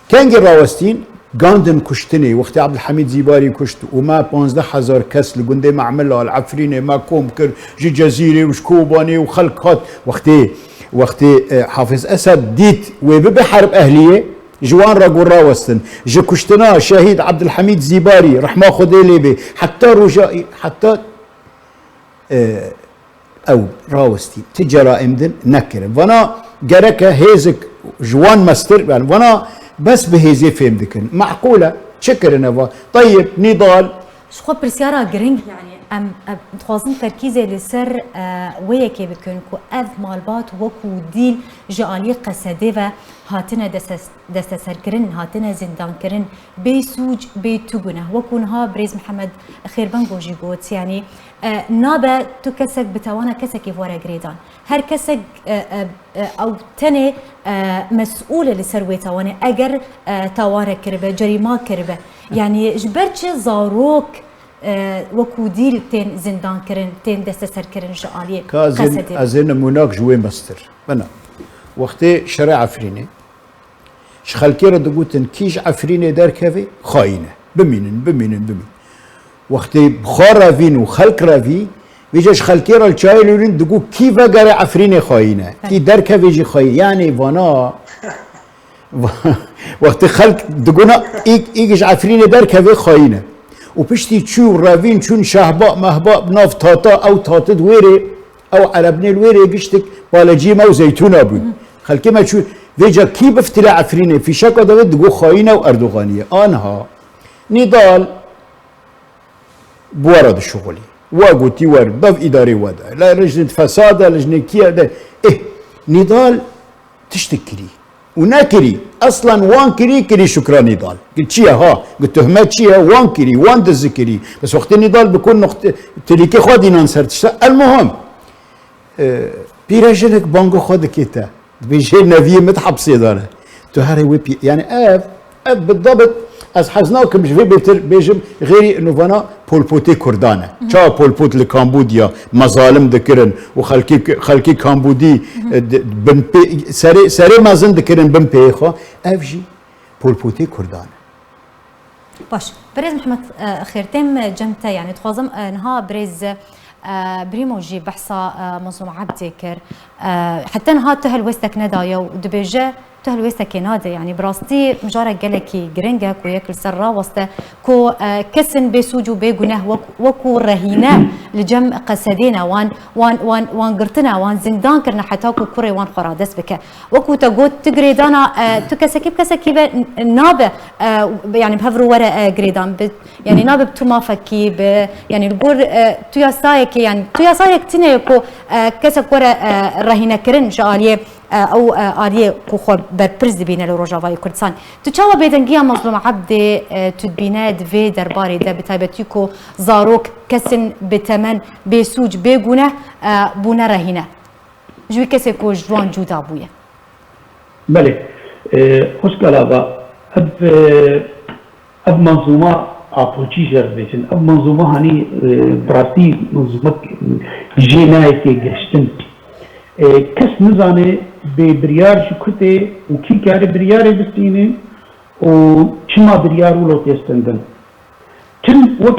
Kengî rawestîn, gandin kuştinê, wextê Ebdulhemîd Zîbarî kuşt û me panzdeh hezar kes li gundê Memila, li Efrînê me kom kir, ji Cezîrê û ji Kobanê û xelk hat. Wextê, wextê, e, Hafiz Esed dît wê bibe herb ehliyê, ji wan re got rawestin. Ji kuştina Şehîd Ebdulhemîd Zîbarî, rehma Xwedê lê bê, heta roja, heta e, ew rawestî. Ti ceraîm din nekirin. Vana gereke hêzik ji wan mestir, yani vana bes bi hêzê fêm dikin. Meqûl e. Çi kirine va? Teyib, Nîdal. Ji xwe pirsyara giring, yani Em, em dixwazin terkîzê li ser, e, wê yekê bikin ku ev malbat wekû dîl ji aliyê Qesedê ve hatine deste-, desteserkirin, hatine zîndankirin, bê sûc, bê tu guneh. Wekû niha birêz Mihemed Xêrbengo jî got, yanî, e, nabe tu kesek bi tawana kesekî were girêdan. Her kesek, e, e, e, ew tenê, e, mesûl e li ser wê tawanê. Eger, e, tawarek kiribe, cerîma kiribe. Yanî ji ber çi zarok e, wekû dîl tên zindankirin, tên desteserkirin ji aliyê Ka ez ê, Qesedê. Ez ê nimûnak ji wê mestir. Bina. Wextê şerê Efrînê, ji xelkê re digotin, kî ji Efrînê derkevê, xayîn e. Bimînin, bimînin, bimînin. Wextê bi xwe revîn û xelk revî, vêca ji xelkê re li çayê lûrin digot, kî vegere Efrînê xayîn e. Kî derkevê jî xayîn. Yanî vana Wextê xelk diguna îk, îk ji Efrînê derkeve xayîn e. Û piştî çû revîn çûn şehba mehba bi nav tata ew tatit wêrê, ew erebnê li wêrê giştik palecî me û zeytûna bûn. Xelkê me çû vêca kî bifitile Efrînê fîşeka davê digo xayîn e û Erdoganî ye. Anha Nîdal Bi we re dişuxulî. We gotî wer, bev îdarê we de. Le lijnê fesad e, lijnê kî ye de. Eh, Nîdal tiştik kirî. Û nekirî. Eslan wan kirî, kirî şukra Nîdal. Gi çi ye ha? Gi tuhmet çi ye? Wan kirî, wan dizi kirî. Bes wextê Nîdal bi ku noqte-, tilîkê xwe dînan ser tişta. El muhim. E, pîrejinik banga xwe dike te. Dibêje, "Neviyê min di hepsê de ne." Tu herê wê pî-, yani ev, ev bi dabit ez hez nakim ji vê bêtir bêjim, xêrî nûvana polpotê Kurdan e. Çawa polpot li Kambûdiya mezalim dikirin û xelkê, xelkê Kambûdî, e, di-, bin pê-, serê, serê mezin dikirin bin pêyê xwe. Ev jî polpotê Kurdan e. Baş. Birêz Mihemed, e, Xêr, têm cem te, yanî dixwazim, e, niha birêz, e, Brîmo jî behsa, e, Mazlûm Ebdê kir. E, heta niha tu helwêstek nedaye û dibêje tu helwêstekê nade. Yanî bi rastî mijarek gelekî giring e ku yek li ser raweste ku, e, kesên bê sûc û bê guneh wek-, wekû rehîne li cem Qesedê ne, wan, wan, wan, wan girtine, wan zîndan kirine heta ku kurê wan xwe radest bike. Wekû te got, tu girêdana, e, tu kesekî bi kesekî ve n-, nabe, e, yani bi hev re were, e, girêdan. Bi, yani nabe bi tu mafekî, bi, yani li gor, e, tu yasayekê, yani tu yasayek tune ye ku, e, kesek were, e, rehînekirin ji aliyê, e, ew, e, aliyê ku xwe berpirs dibîne li Rojavayê Kurdistan. Tu çawa bêdengiya Mazlûm Ebdê, e, tu dibîne di vê derbarê de, bi taybetî ku zarok, kesin bi temen, bê sûc, bê guneh, e, bûne rehîne? Ji wî kesê ku ji wan cuda bûye. Belê. E, xwişka lava, ev, e, ev manzûma apoçî jê re dibêjin. Ev manzûma hanî, e, bi rastî manzûmek jê nayê têgihiştin. E, kes nizane bê biryar ji ku tê û kî kare biryarê bistîne û çima biryar wilo tê stendin. Tim wek,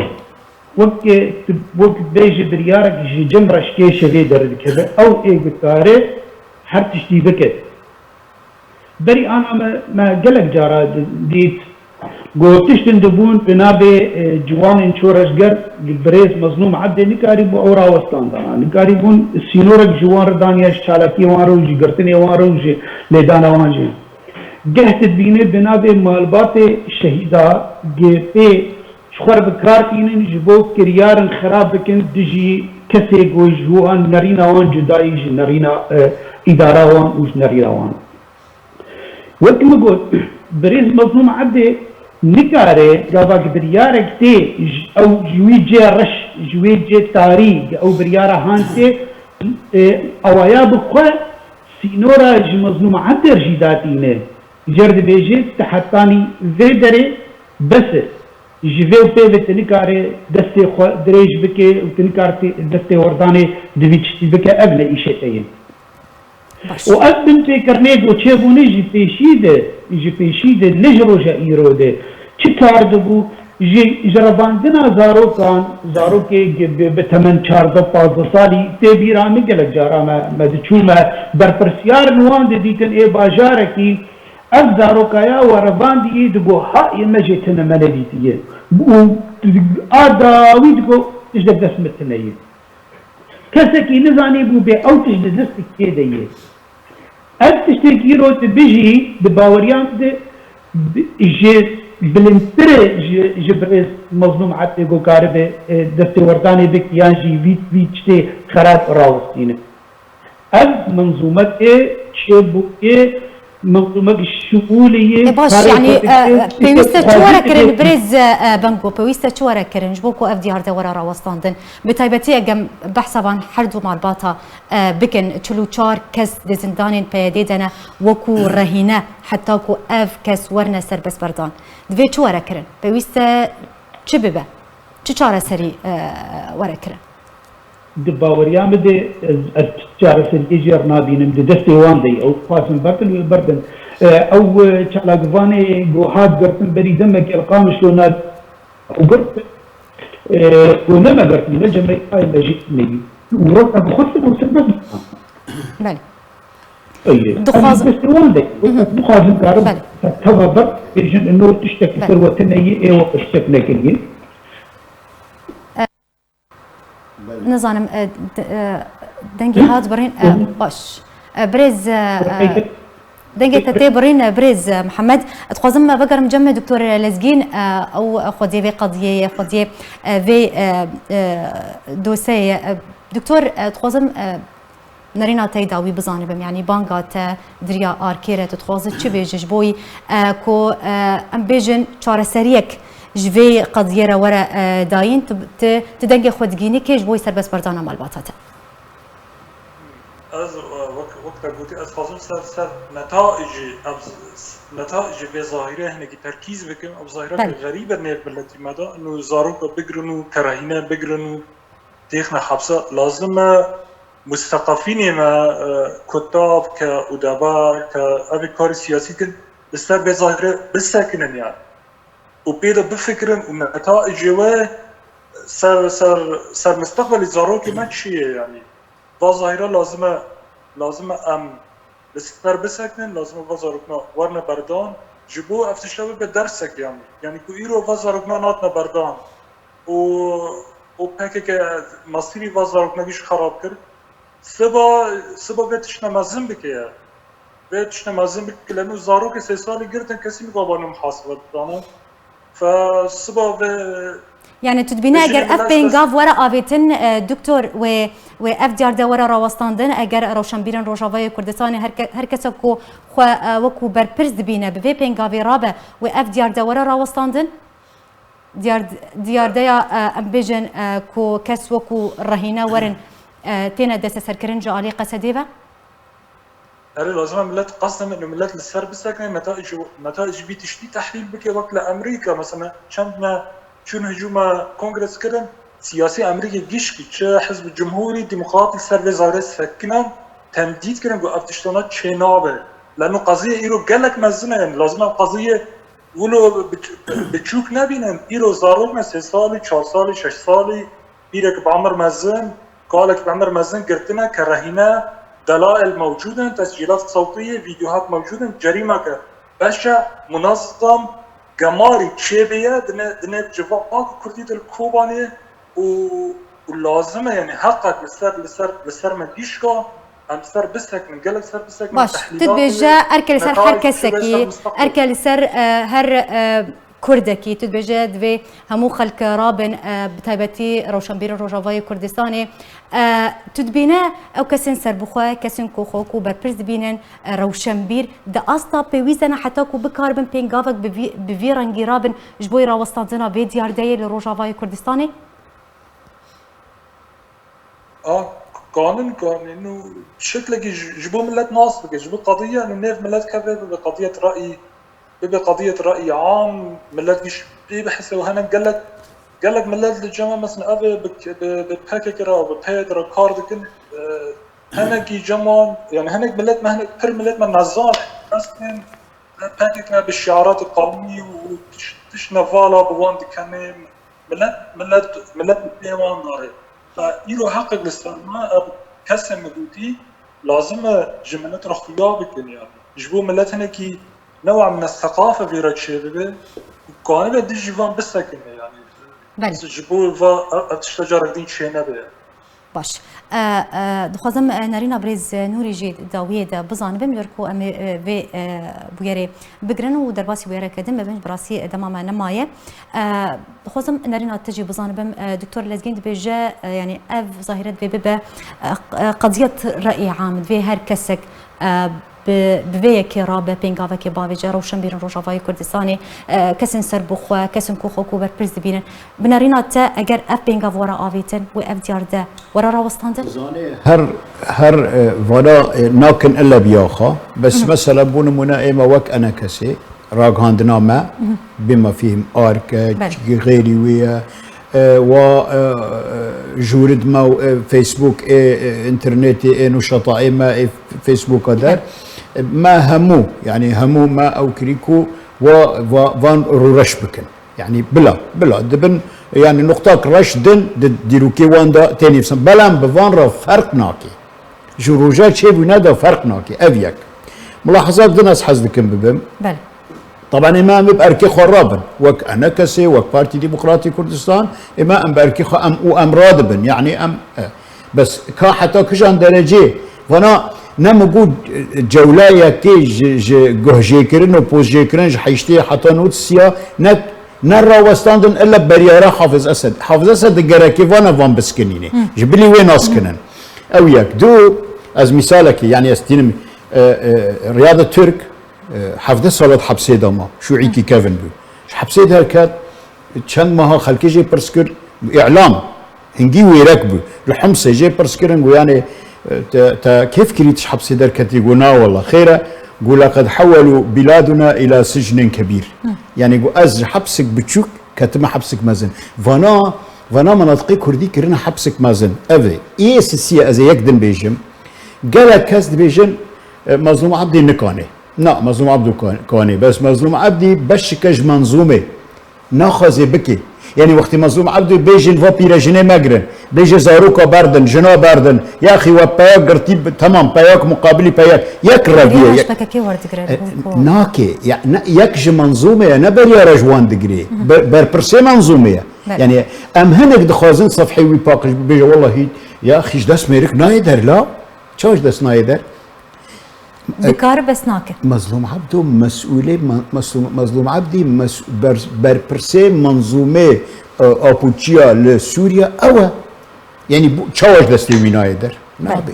wek, e, tu, wek bêjî biryarek ji cem reşkê şevê derdikeve, ew ê dikare her tiştî bike. Berî ana me, me gelek cara di-, dît, ku tiştin dibûn bi navê, e, ciwanên şoreşger, birêz Mezlûm Ebdê nikarîbû ew rawestandana, nikarîbûn sînorek ji wan re daniya, ji çalakiyê wan re û ji girtinê wan re û ji lêdana wan jî. Geh tu dibînî bi navê malbatê şehîda G P ji xwe re bi kar tînin ji bo kiryarên xerab bikin dijî kesê ku ji wan nerîna wan cudayî ji nerîna, e, îdara wan û ji nerîna wan. Wek min got, birêz Mezlûm Ebdê nikare gava ki biryarek tê ji, ew ji wî cê reş, ji wê cê tarî, ew biryara han tê, e, awaya bi xwe sînora ji Mezlûm Ebdê re jî datîne. Jer dibêje, ti hetanî vê derê bes e. Ji vê û pê ve ti nikare destê xwe dirêj bike û ti nikare destê werdanê di vî tiştî bike, ev ne îşê te ye. Baş. Û ev binpêkirinê ku çêbûne ji pêşî de, ji pêşî de ne ji roja îro de çi kar dibû, ji, ji revandina zarokan, zarokê bi, bi temen çardeh pazdeh salî tê bîra min, gelek cara me, me diçû me berpirsiyar li wan didîtin ê bajarekî, ev zarokaya we revandiyê digo, ha ê me jê tune me nedîtiye. Û a dawî digo, tiştek dest min tune ye. Kesekî nizanîbû bê ew tişt di destê kê de ye. Ev tiştêk îro tu bijî di baweriyan de bi-, ji bilindtir e ji, ji birêz Mezlûm Ebdê ku karibe, e, destêwerdanê bike yan jî vî, vî tiştê xerab rawestîne. Ev menzûmekê çêbûye, menzûmek şiûlê ye, Ê baş, karê yanî, xwe dike, e, pêwîst e çi were kirin, birêz, e, Bengo, pêwîst e çi were kirin ji bo ku ev diyar de were rawestandin? Bi taybetî eger behsa van her du malbata, e, bikin, çil û çar kes di zindanên P Y D'ê de ne wekû rehîne, heta ku ev kes werine serbestberdan. Divê çi were kirin? Pêwîst e çi bibe? Çi çareserî, e, were kirin? Di baweriya min de ez, ez çareseriyê jê re nabînim, di destê wan de ye. Ew dixwazin berdin, wê berdin. E, ew, e, çalakivanê ku hat girtin berî demekê li Qamişlo na, ew girt, e, ku nemegertin, ne cemeyî me jî neyî. Û rota bi xwe ser û serbest bikin. Belê. Ey, Dixwazim. Em destê wan de ye. Hı hı. Dixwazin karin Belê. Teva ber bêjin, ino tiştek Belê. Ser we tune ye, ê we tiştek nekiriye. Nizanim, e, d-, e, dengê hat birîn, e, baş. E, birêz, e, e, dengê te tê birîn, e, birêz, e, Mihemed. Dixwazim, e, vegerim cem me Doktor Lezgîn, e, ew xwediyê vê qediyê ye, xwediyê, e, vê, e, e, dosyeyê ye. E, Doktor, e, dixwazim, e, nerîna te yê dawî bizanibim, yanî banga te di riya arkê re tu dixwaze çi bêje ji bo wî, e, ku, e, em bêjin çareseriyek ji vê qediyê re were, e, dayîn, tu, tu, tu dengê xwe digînî kê ji bo wî serbestberdana malbata te? Ez, e, wek, wek te gotî, ez xwazim ser, ser netaîcê, ev z-, netaîcê vê zahîrê hinekî terkîz bikim. Ev zahîreke Belê. Xerîb e nêv miletî me de. Ino zaroka bigirin û kerehîne bigirin û têxine hepse. Lazim e museqefînê me, e, kutab ke, udeba ke, ev ê karê siyasî kin, li ser vê zahîrê bisekinin yani. Û pê de bifikirin û netaîcê wê ser, ser, ser misteqbelê zarokê me çi ye yani. Va zahîra lazim e, lazim e em li ser bisekinin, lazim e va zarokna werine berdan, ji bo ev tişta bibe dersek yani. Yani ku îro va zarokna natine berdan û, û P K K mesîrî va zarokna giş xerab kir. Siba, siba vê tiştine mezin bike ye. Vê tiştine mezin bike, leno zarokê sê salî girtin kesî nikabanê muhasibe bidane. Fe siba vê Yani tu dibîne eger ev pêngav were avêtin, e, doktor, wê, wê ev diyar de were rawestandin, eger rewşenbîrên Rojavayê Kurdistanê her ke-, her kesa ku xwe, e, wekû berpirs dibîne, bi vê pêngavê rabe, wê ev diyar de were rawestandin? Diyar-, diyardeya, e, em bêjin, e, ku kes wekû rehîne werin, e, têne desteserkirin ji alî Qesedê ve? Erê, lazim e millet qesde min û millet li ser bisekine, netaîc, netaîc vî tiştî tehlîl bike, wek li Amerîka, mesela, çend me çûn hicûma kongres kirin, siyasî Amerîkê gişkî, çi hizb cumhurî, demokratî ser vê zarê sekinan, temdît kirin ku ev tiştana çê nabe. Leno qeziyê îro gelek mezin e, yani lazim e qeziyê wilo bi-, biçûk nebînin. Îro zarok me sê salî, çar salî, şeş salî, pîrek bi emir mezin, kalek bi emir mezin girtine ke rehîne, delail mewcûd in, tescîlat sewtî yê, vîdyohat mewcûd in, cerîmeke beş e, munezzam, gemarî çêbûye, di nê-, di nêv civaka kurdî de li Kobanê û, û lazim e, yani heqek li ser, li ser, li ser me gişka, em ser bisekinin, gelek ser bisekinin, Baş, tu tehlîlat dibêje, erke li ser her kesekî, erke li ser, e, her, e, Kurdekî, tu dibêje divê hemû xelk rabin, e, bi taybetî rewşenbîrên Rojavayê Kurdistanê. E, tu dibîne ew kesên serbixwe, kesên ku xwe ku berpirs dibînin, e, rewşenbîr, di asta pêwîst de ne heta ku bikaribin pêngavek bi vî, bi vî rengî rabin ji bo rawestandina vê diyardeyê li Rojavayê Kurdistanê? A, kanin, kanin û şeklekî ji, ji bo millet nas bike, ji bo qediye, û nêv millet keve bibe qediyet rayî, bibe qediyet rayî am, millet giş pê bihise û hene gelek, gelek millet li cem me, mesela, ev ê bi, bi, bi P K K re, bi P Y D re kar dikin, e, henekî cem wan, yani henek millet me, henek pir millet me nezan, destên P K K bi şiaratê qewmî û tiş-, tiştine vala bi wan dikene, millet, millet, millet bi pê wan nare. Fe îro heqek li ser me, ev kesê min gotî, lazim e ji millet re xuya bikin yani. Ji bo millet hinekî newa min seqafe vê re çêbibe û kanibe dijî van bisekine yani. Belê. Ji bo va ev, ev tişta carek din çênebe. Baş. E, e, dixwazim, e, nerîna birêz Nûrî jî dawiyê de bizanibim, ji ber ku em ê, e, vê, e, bûyerê bigirin û derbasî bûyereke din bibin, bi rastî dema me nemaye. E, dixwazim nerîna te jî bizanibim, e, Doktor Lezgîn dibêje, e, yanî ev zahîre divê bibe, e, q-, e, qediyet reyê am, divê her kesek, e, bi, bi vê yekê rabe pêngavekê bavêje, rewşenbîrên Rojavayê Kurdistanê, e, kesên serbixwe, kesên ku xwe ku berpirs dibînin. Bi nerîna te, eger ev pêngav were avêtin, wê ev diyar de were rawestandin? Zanê her, her, e, vana, e, nakin ille biyaxa. Bes mesela bû nimûne ême wek enekesê, ragihandina me, bima fîhim arke, Belê. Çikî xêrî wî ye. E, wa, e, e, jûrid me û, e, Facebook, ê, e, internetê, ê nûşeta ê me, ê Facebooka der. E, me hemû, yanî hemû me ew kirî ku wa, va-, van rûreş bikin. Yanî bila, bila, dibin, yanî nuqtak reş din, di dîrokê wan de tê nivîsan. Belem bi van re ferq nake. Ji roja çêbûne de ferq nake. Ev yek. Mulahezat din ez hez dikim bibim. Belê. Taban ê me em ê bi erkê xwe rabin. Wek enekesê, wek Partî Demokratî Kurdistan, ê me em bi erkê xwe em û em radibin. Yanî em, e, bes ka heta kijan derecê, vana ne min got, e, cewleyekê ji, ji guhjêkirin û pozjêkirin ji heştê heta nod siya ne, ne rawestandin illa beriyara Hafiz Esed. Hafiz Esed di gerekê vana van biskinînê. Ji bilî wê naskinin. Ew yek. Du, ez mîsalekê, yanî ez tînim, e, e, Riyad Türk, e, hevdeh sala di hepsê de ma. Şûîkî kevin bû. Ji hepsê derket, çend meha xelkê jê pirs kir, îlam, hingî wêrek bû. Li Himsê jê pirs kirin, got, yanî, e, te, te kêf kirî tu ji hepsê derketî? Got, na wela, xêr e. Got, leqed hewelû bîladûna îla sicnên kebîr. Yanî, got, ez ji hepsik biçûk ketime hepsik mezin. Vana, vana menatiqê kurdî kirine hepsik mezin. Ev ê. Ê sisiye ez ê yek din bêjim. Gelek kes dibêjin, e, Mezlûm Ebdî nikanê. Na, Mezlûm Ebdî kan-, kanê. Bes Mezlûm Ebdî beşike ji menzûmê. Naxwaze bike. Yanî wextê Mezlûm Ebdî bêjin va pîrejinê megirin. Bêje zaroka berdin, jina berdin. Yaxî we peyak girtî, bi-, temam, peyak muqabilî peyak. Yek reviye, yek P K K werdigire, e, nake. Ya, ne, yek ji menzûmê ye, ne beriyara ji wan digirê. Be-, berpirsê menzûmê ye. Belê. Yanî em hinek dixwazin sefhê wî paqij bibêje, wellahî, ya xî ji dest mêrik nayê der la. Çawa ji dest nayê der? Dikare bes nake. Mezlûm Ebdo mesûlê, me-, Mezlûm, Mezlûm Ebdî mes-, ber-, berpirsê menzûmê, e, apûçiya li Sûriye ew e. Yanî bu çawa ji destê wî nayê der? Belê. Nabe.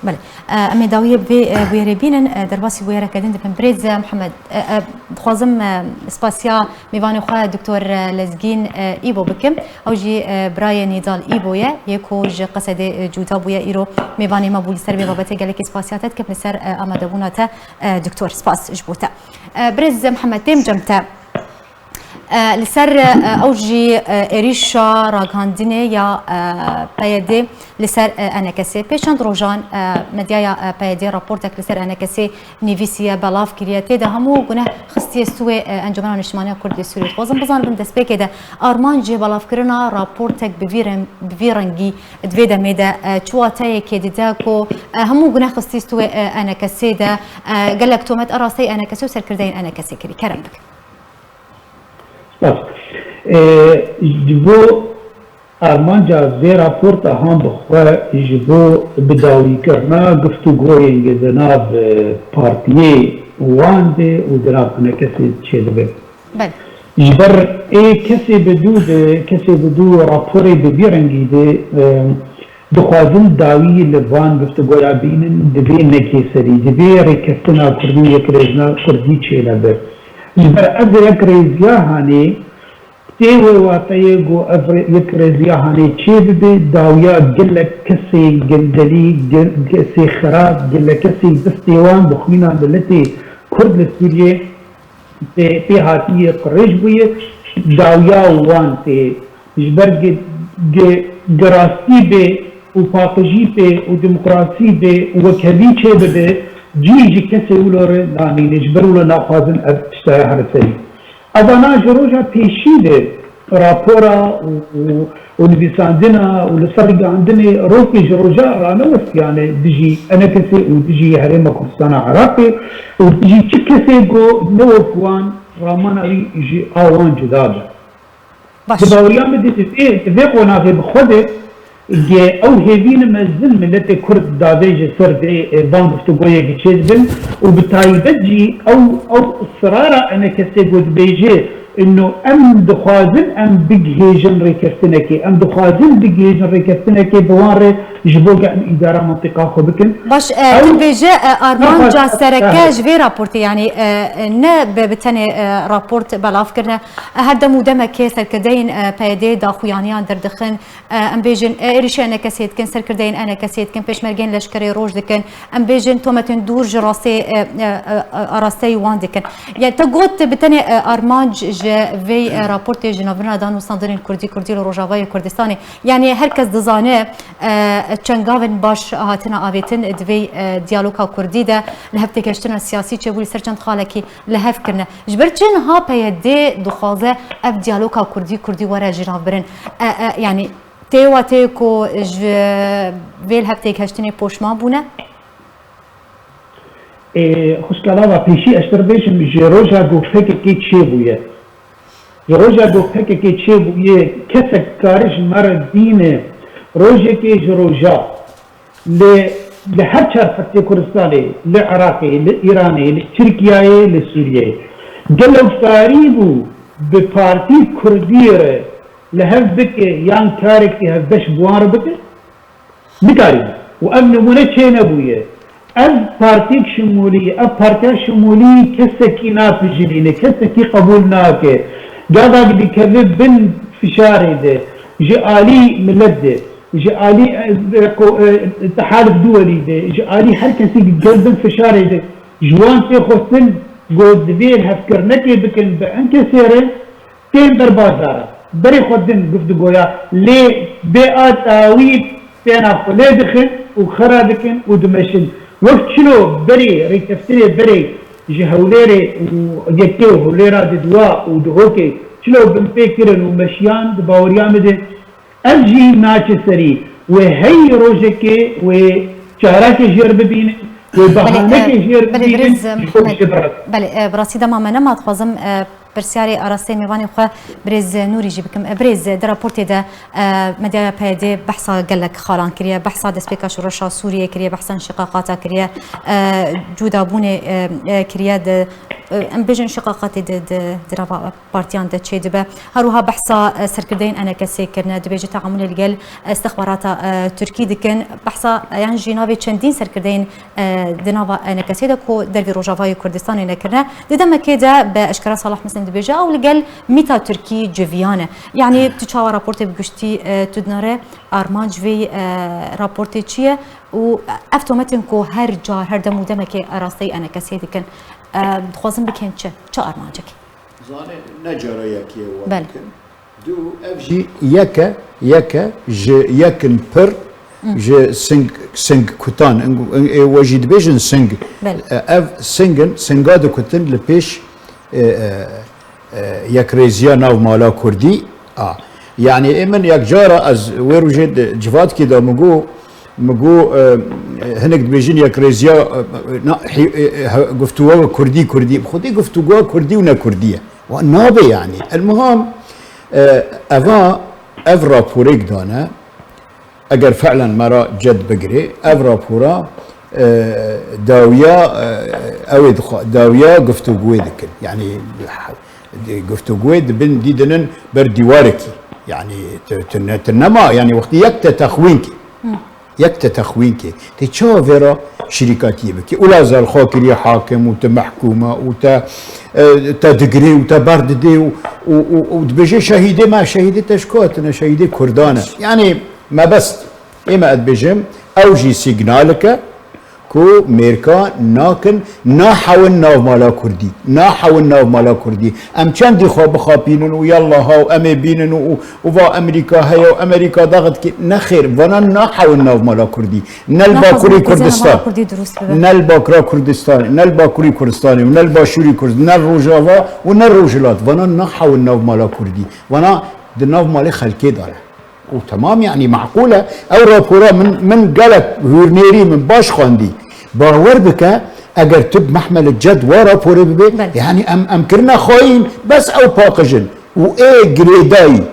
Belê. E, em ê dawiyê vê, e, bûyerê bînin, e, derbasî bûyereke din dibin. Birêz, e, Mihemed, e, e, dixwazim, e, spasiya mêvanê xwe Doktor Lezgîn, e, Îbo bikim. Ew jî, e, birayê Nîdal Îbo ye, yê ku ji Qesedê, e, cuda bûye. Îro mêvanê me bû, li ser vê babetê gelekî spasiya te dikim, li ser, e, amadebûna te, e, Doktor. Spas ji bo te. E, birêz Mihemed, têm cem te. E, li ser, e, ew jî, e, êrîşa ragihandinê ya, e, P Y D li ser, e, enekesê. Pêş çend rojan, e, medyaya, e, P Y D raportek li ser enekesê nivîsiye, belav kiriye. Tê de hemû guneh xistiye stûyê, e, Encûmena Niştimaniya Kurd yê Sûriyê. Dixwazim bizanibim destpêkê de armancê belavkirina raportek bi vî rem-, bi vî rengî di vê demê de, e, çi wateyekê dide ku, e, hemû guneh xistiye stûyê, e, enekesê de, e, gelek tomet a rasteyî enekesê û serkirdeyên enekesê kirî. Kerem bikin. Spas. E, ji bo armanca vê raporta han bi xwe ji bo bidawîkirina guftûgoyên di nav, e, partiyê wan de û di nav enekesê çêdibe. Belê. Ji ber ê kesê bi dû de, kesê bi dû raporê bi vî rengî de, e, dixwazin dawî li van guftûgoya bînin, divê nekê serî, divê rêkeftina kurdî û yekrêzina kurdî çênebe. Ji ber ev yekrêziya hanê tê wê wateyê ku ev rê-, yekrêziya hanê çê bibe, dawiya gelek kesê gendelî, gel-, kesê xerab, gelek kesê destê wan bi xwîna miletê kurd li Sûriyê pê, pê hatiye qirêj bûye, dawiya wan tê. Ji ber gi-, gi-, girastî bê û paqijî bê û demokrasî bê û wekhevî çê bibe, cî ji kesê wilo re namîne, ji ber wilo naxwazin ev tiştaya here serî. Evana ji roja pêşî de rapora û, û, û nivîsandina û li ser rigihandinê rokê ji roja ranewestiyane dijî enekesê û dijî Herêma Kurdistana Iraqê û dijî çi kesê ku ne wek wan ramana wî ji a wan cuda be. Baş. Di baweriya min de di vê, di vê qonaxê bi xwe de Ge ew hêvîn mezin miletê Kurd davê ji ser vê, e, van guftûgoyê çêdibin û bi taybet jî ew, ew israra enekesê ku dibêje, ino em dixwazin em bigihêjin rêkeftinekê, em dixwazin bigihêjin rêkeftinekê bi wan re ji bo ge em îdara mintîqa xwe bikin. Baş, e, Ew tu dibêje, e, armanca sereke ji vê raportê, yanî, e, e, ne bi, bi tenê, e, raport belav kirine. E, her dem û demekê serkirdeyên, e, P Y D'yê daxuyaniyan derdixin. E, em bêjin, e, êrîşê enekesê dikin, serkirdeyên enekesê dikin, pêşmergeyên leşkerê roj dikin. Em bêjin tometên dûr ji rastê, e, e, e, arasteyî wan dikin. Yani te got bi tenê, e, armanc ji vê, e, raportê ji navbirina danûstandinên Kurdî, Kurdî li Rojavayê Kurdistanê. Yani her kes dizane, e, çengavên baş hatine avêtin di vê, e, diyaloga Kurdî de li hev têgihiştina siyasî çêbû li ser çend xalekî li hev kirine. Ji ber çi niha P Y D dixwaze ev diyaloga Kurdî, Kurdî were jinavbirin? E, e, yani tê wa tê ku ji vê li hev têgihiştinê poşman bûne? Ê, xwişka lava pêşî ez te bêjim, ji roja ku P K K çêbûye. Ji roja ku P K K çêbûye, kesek kare ji me re dîne rojekê ji roja. Li, li her çar qirtê Kurdistanê, li Iraqê, li Îranê, li Tirkiyeyê, li Sûriyeyê. Gelo karîbû bi partî Kurdî re li hev bike yan karekî hevbeş bi wan re bike? Nikarî. Û ev nimûne çênebûye. Ev partîk şimûlî, ev partiya şimûlî kesekî napijirîne, kesekî qebûl nake. Gavak dikeve bin fişarê de, ji alî milet de, ji alî, e, ko-, e, Îtihad Duwelî de, ji alî her kesî gel bin fişarê de, ji wan tê xwestin ku divê hevkirinekê bikin bi enkesê re, tên ber bazara. Berê xwe din guftûgoya, lê bê a dawî têna xwe lê dixin û xera dikin û dimeşin. Wek çilo berê rêkeftinê berê ji Hewlêrê û yekê û Hewlêra didiwa û dihokê çilo binpê kirin û meşiyan di baweriya min de ev jî naçe serî. Wê hey rojekê wê çarekê jêr bibînin, wê Belê, behanekê e, jêr belê, bibînin, birêz, ji xwe Mihemed, jê birin. Belê, e, bi rastî dema me nema, dixwazim, e, Pirsyarê arasteyê mêvanê xwe birêz Nûrî jî bikim. Birêz, di raportê de, e, medyaya P Y D behsa gelek xalan kiriye, behsa destpêka şoreşa Sûriyê kiriye, behsa înşiqaqata kiriye, e, cûdabûnê, e, e, kiriye di, e, em bêjin înşiqaqatê di, di, di nava partiyan de çêdibe. Her wiha behsa, e, serkirdeyên enekesê kirine, dibêje teamûlê li gel, e, istixbarata, e, Tirkî dikin. Behsa, e, yan jî navê çendîn serkirdeyên e, di nava enekesê de ku dervî Rojavayê Kurdistanê nekirine. Di demekê de bi eşkera Salah Misin dibêje, ew li gel mîta Tirkî civiyane. Yanî tu çawa raportê bi giştî, e, tu dinare armanc vê, e, raportê çi ye? Û ev tometên ku her car, her dem û demekê arasteyî enekesê dikin, e, dixwazin bikin çi? Çi armancek? Zanê ne cara yekê wan Belê. dikin. Du, ev jî yek e, yek e, ji yekin pir, Hı. ji sing, sing kutan, ing, ing, ê we jî dibêjin sing. Belê. E, ev singin, singa dikutin li pêş, e, e, e, yekrêziya nav mala Kurdî. A, yanî ê min yek cara ez wê rojê di civatkî de min got, min got, e, hinek dibêjin yekrêziya, e, na, hî, e, e, he, guftûgoya Kurdî, Kurdî. Xwedî guftûgoya Kurdî û ne Kurdî ye. Wa nabe yanî. Elmuham, e, eva, ev raporêk dane, eger fi'len me ra ced bigirê, ev rapora, e, dawiya, e, ew ê dixwa-, dawiya guftûgoyê dikin. Yanî, guftûgoyê dibin dîdinin ber dîwarekî. Yanî, tu, tu ne, tu nema, yanî, wextî yek te texwîn kê. Hı. Yek te texwîn kê. Tê çawa vê re şirîkatiyê bikî? Ula Zelxo kiriye hakim û te mehkûm e û te, e, te digirê û te berdidê û, û, û, û dibêje şehîdê me, şehîdê te ji ku hatine? Şehîdê Kurdan e. Yanî mebest, ê me ez dibêjim, ew jî sîgnalek e ku Mêrka nakin, nahewin nav mala Kurdî. Nahewin nav mala Kurdî. Em çendî xwe bixapînin û yalla haw em ê bînin û, û, û va Amerîka heye û Amerîka daxit ki. Nexêr, vana nahewin nav mala Kurdî. Ne li Bakurî Kurdistan. Ne li Bakira Kurdistanê, ne li Bakurî Kurdistanê û ne li Başûrî Kurd-, ne li Rojava û ne Rojhilat. Vana nahewin nav mala Kurdî. Vana di nav malê xelkê de ne. Û temam, yanî meqûl e. Ew rapora min, min gelek hûrnêrî min baş xwendî. Bawer bike, eger tu bi mehmel ced wa raporê bibe, Belê. yanî em, em kirine xayîn, bes ew paqij in. Û ê girêdayî,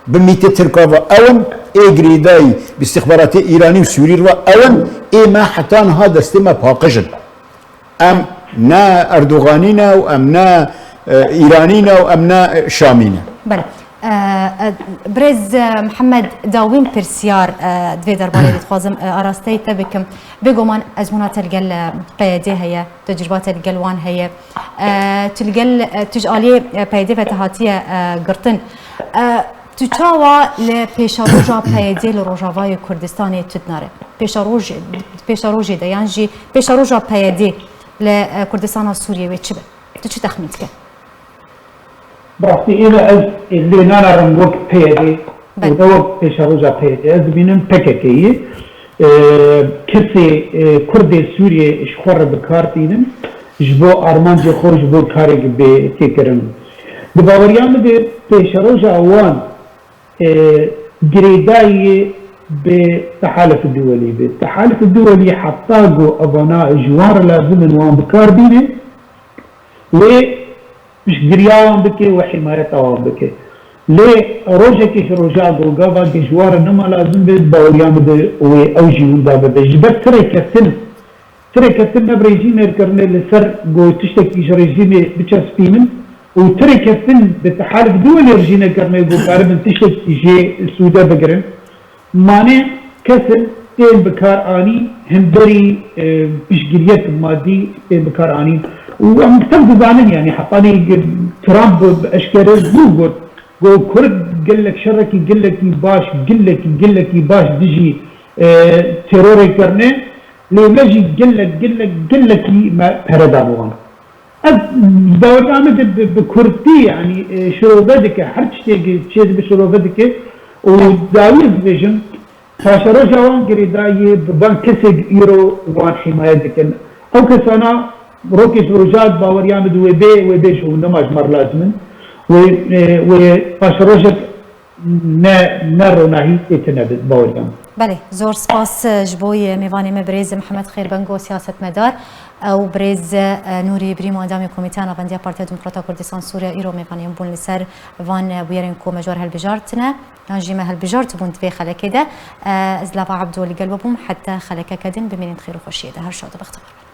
Bi mîtê Tirka ve ew in, ê girêdayî bi îstixbaratê Îranî û Sûrî re ve ew in, ê me heta niha destê me paqij in. Em ne Erdoganî ne û em ne, e, Îranî ne û em ne, e, Şamî ne. Belê. E, e, Birêz, e, Mihemed, dawîn pirsyar, e, di vê derbarê de dixwazim, e, arasteyî te bikim. Bêguman ezmûna te li gel, e, P Y D heye, tecrûba te li gel wan heye. E, tu li gel, e, tu ji aliyê, e, P Y D ve te hatiye, e, girtin. E, tu çawa li pêşeroja P Y D li Rojavayê Kurdistanê tu dinare? Pêşeroj-, pêşerojê de yan jî pêşeroja P Y D li, e, Kurdistana Sûriyê wê çi be? Tu çi texmîn dike? Bi rastî êve ez, ez lê nanerim wek P Y D û Belê. ne wek pêşeroja P Y D. Ez dibînim P K K yê. E, kesê, e, Kurdê Sûriyê ji xwe re bi kar tînin, ji bo armancê xwe, ji bo karek bê têkirin. Di baweriya min de pêşeroja wan, e, girêdayî bi Tehalef Duwelî be. Tehalef Duwelî heta ku evana ji wan re lazim in wan bi kar bîne, wê piştgiriya wan bike, wê himayeta wan bike. Lê rojekê ji roja ku gava ku ji wan re nema lazim be, di baweriya min de wê ew jî winda bibe. Ji ber ti rêkeftin, ti rêkeftin ne bi rejîmê re kirine li ser ku tiştekî ji rejîmê biçespînin û ti rêkeftin bi Tehalef Duwelî re jî nekirine ku karibin tiştekî jê sûde bigirin. Mane kes in tên bi kar anî, hemberî, e, piştgiriyek madî tên bi kar anî. Û em tev dizanin, yanî hetanî Trump bi eşkere zû got, got Kurd gelek şerekî gelekî baş, gelekî, gelekî baş dijî, e, terorê kirine, lê me jî gelek, gelek, gelekî me pere da bi wan. Ez baweriya min de bi, bi kurtî, yanî, e, şirove dike, her tiştê çê dibe şirove dike û dawî ez dibêjim, paşeroja wan girêdayî bi van kesê îro wan himaye dikin. Ew kesana rokê ji roja di baweriya min de wê bê, wê bê ji hûn nema ji me re lazim in. Wê, e, wê paşerojek ne, ne ronahî tê tine bi baweriya min. Belê, zor spas, e, ji bo yê mêvanê me birêz Mihemed Xêrbengo, siyasetmedar, ew birêz, e, Nûrî Birîm, endamê Komîteya Navendiya Partiya Demokrata Kurdistan Sûriye, îro mêvanê min bûn li ser van, e, bûyerên ku me ji we re hilbijartine, yan jî me hilbijartibûn di vê xelekê de. E, ez Lava Ebdo li gel we bûm, heta xelekeke din bimînin di xêr û xweşiyê de. Her şad û bextewar bin.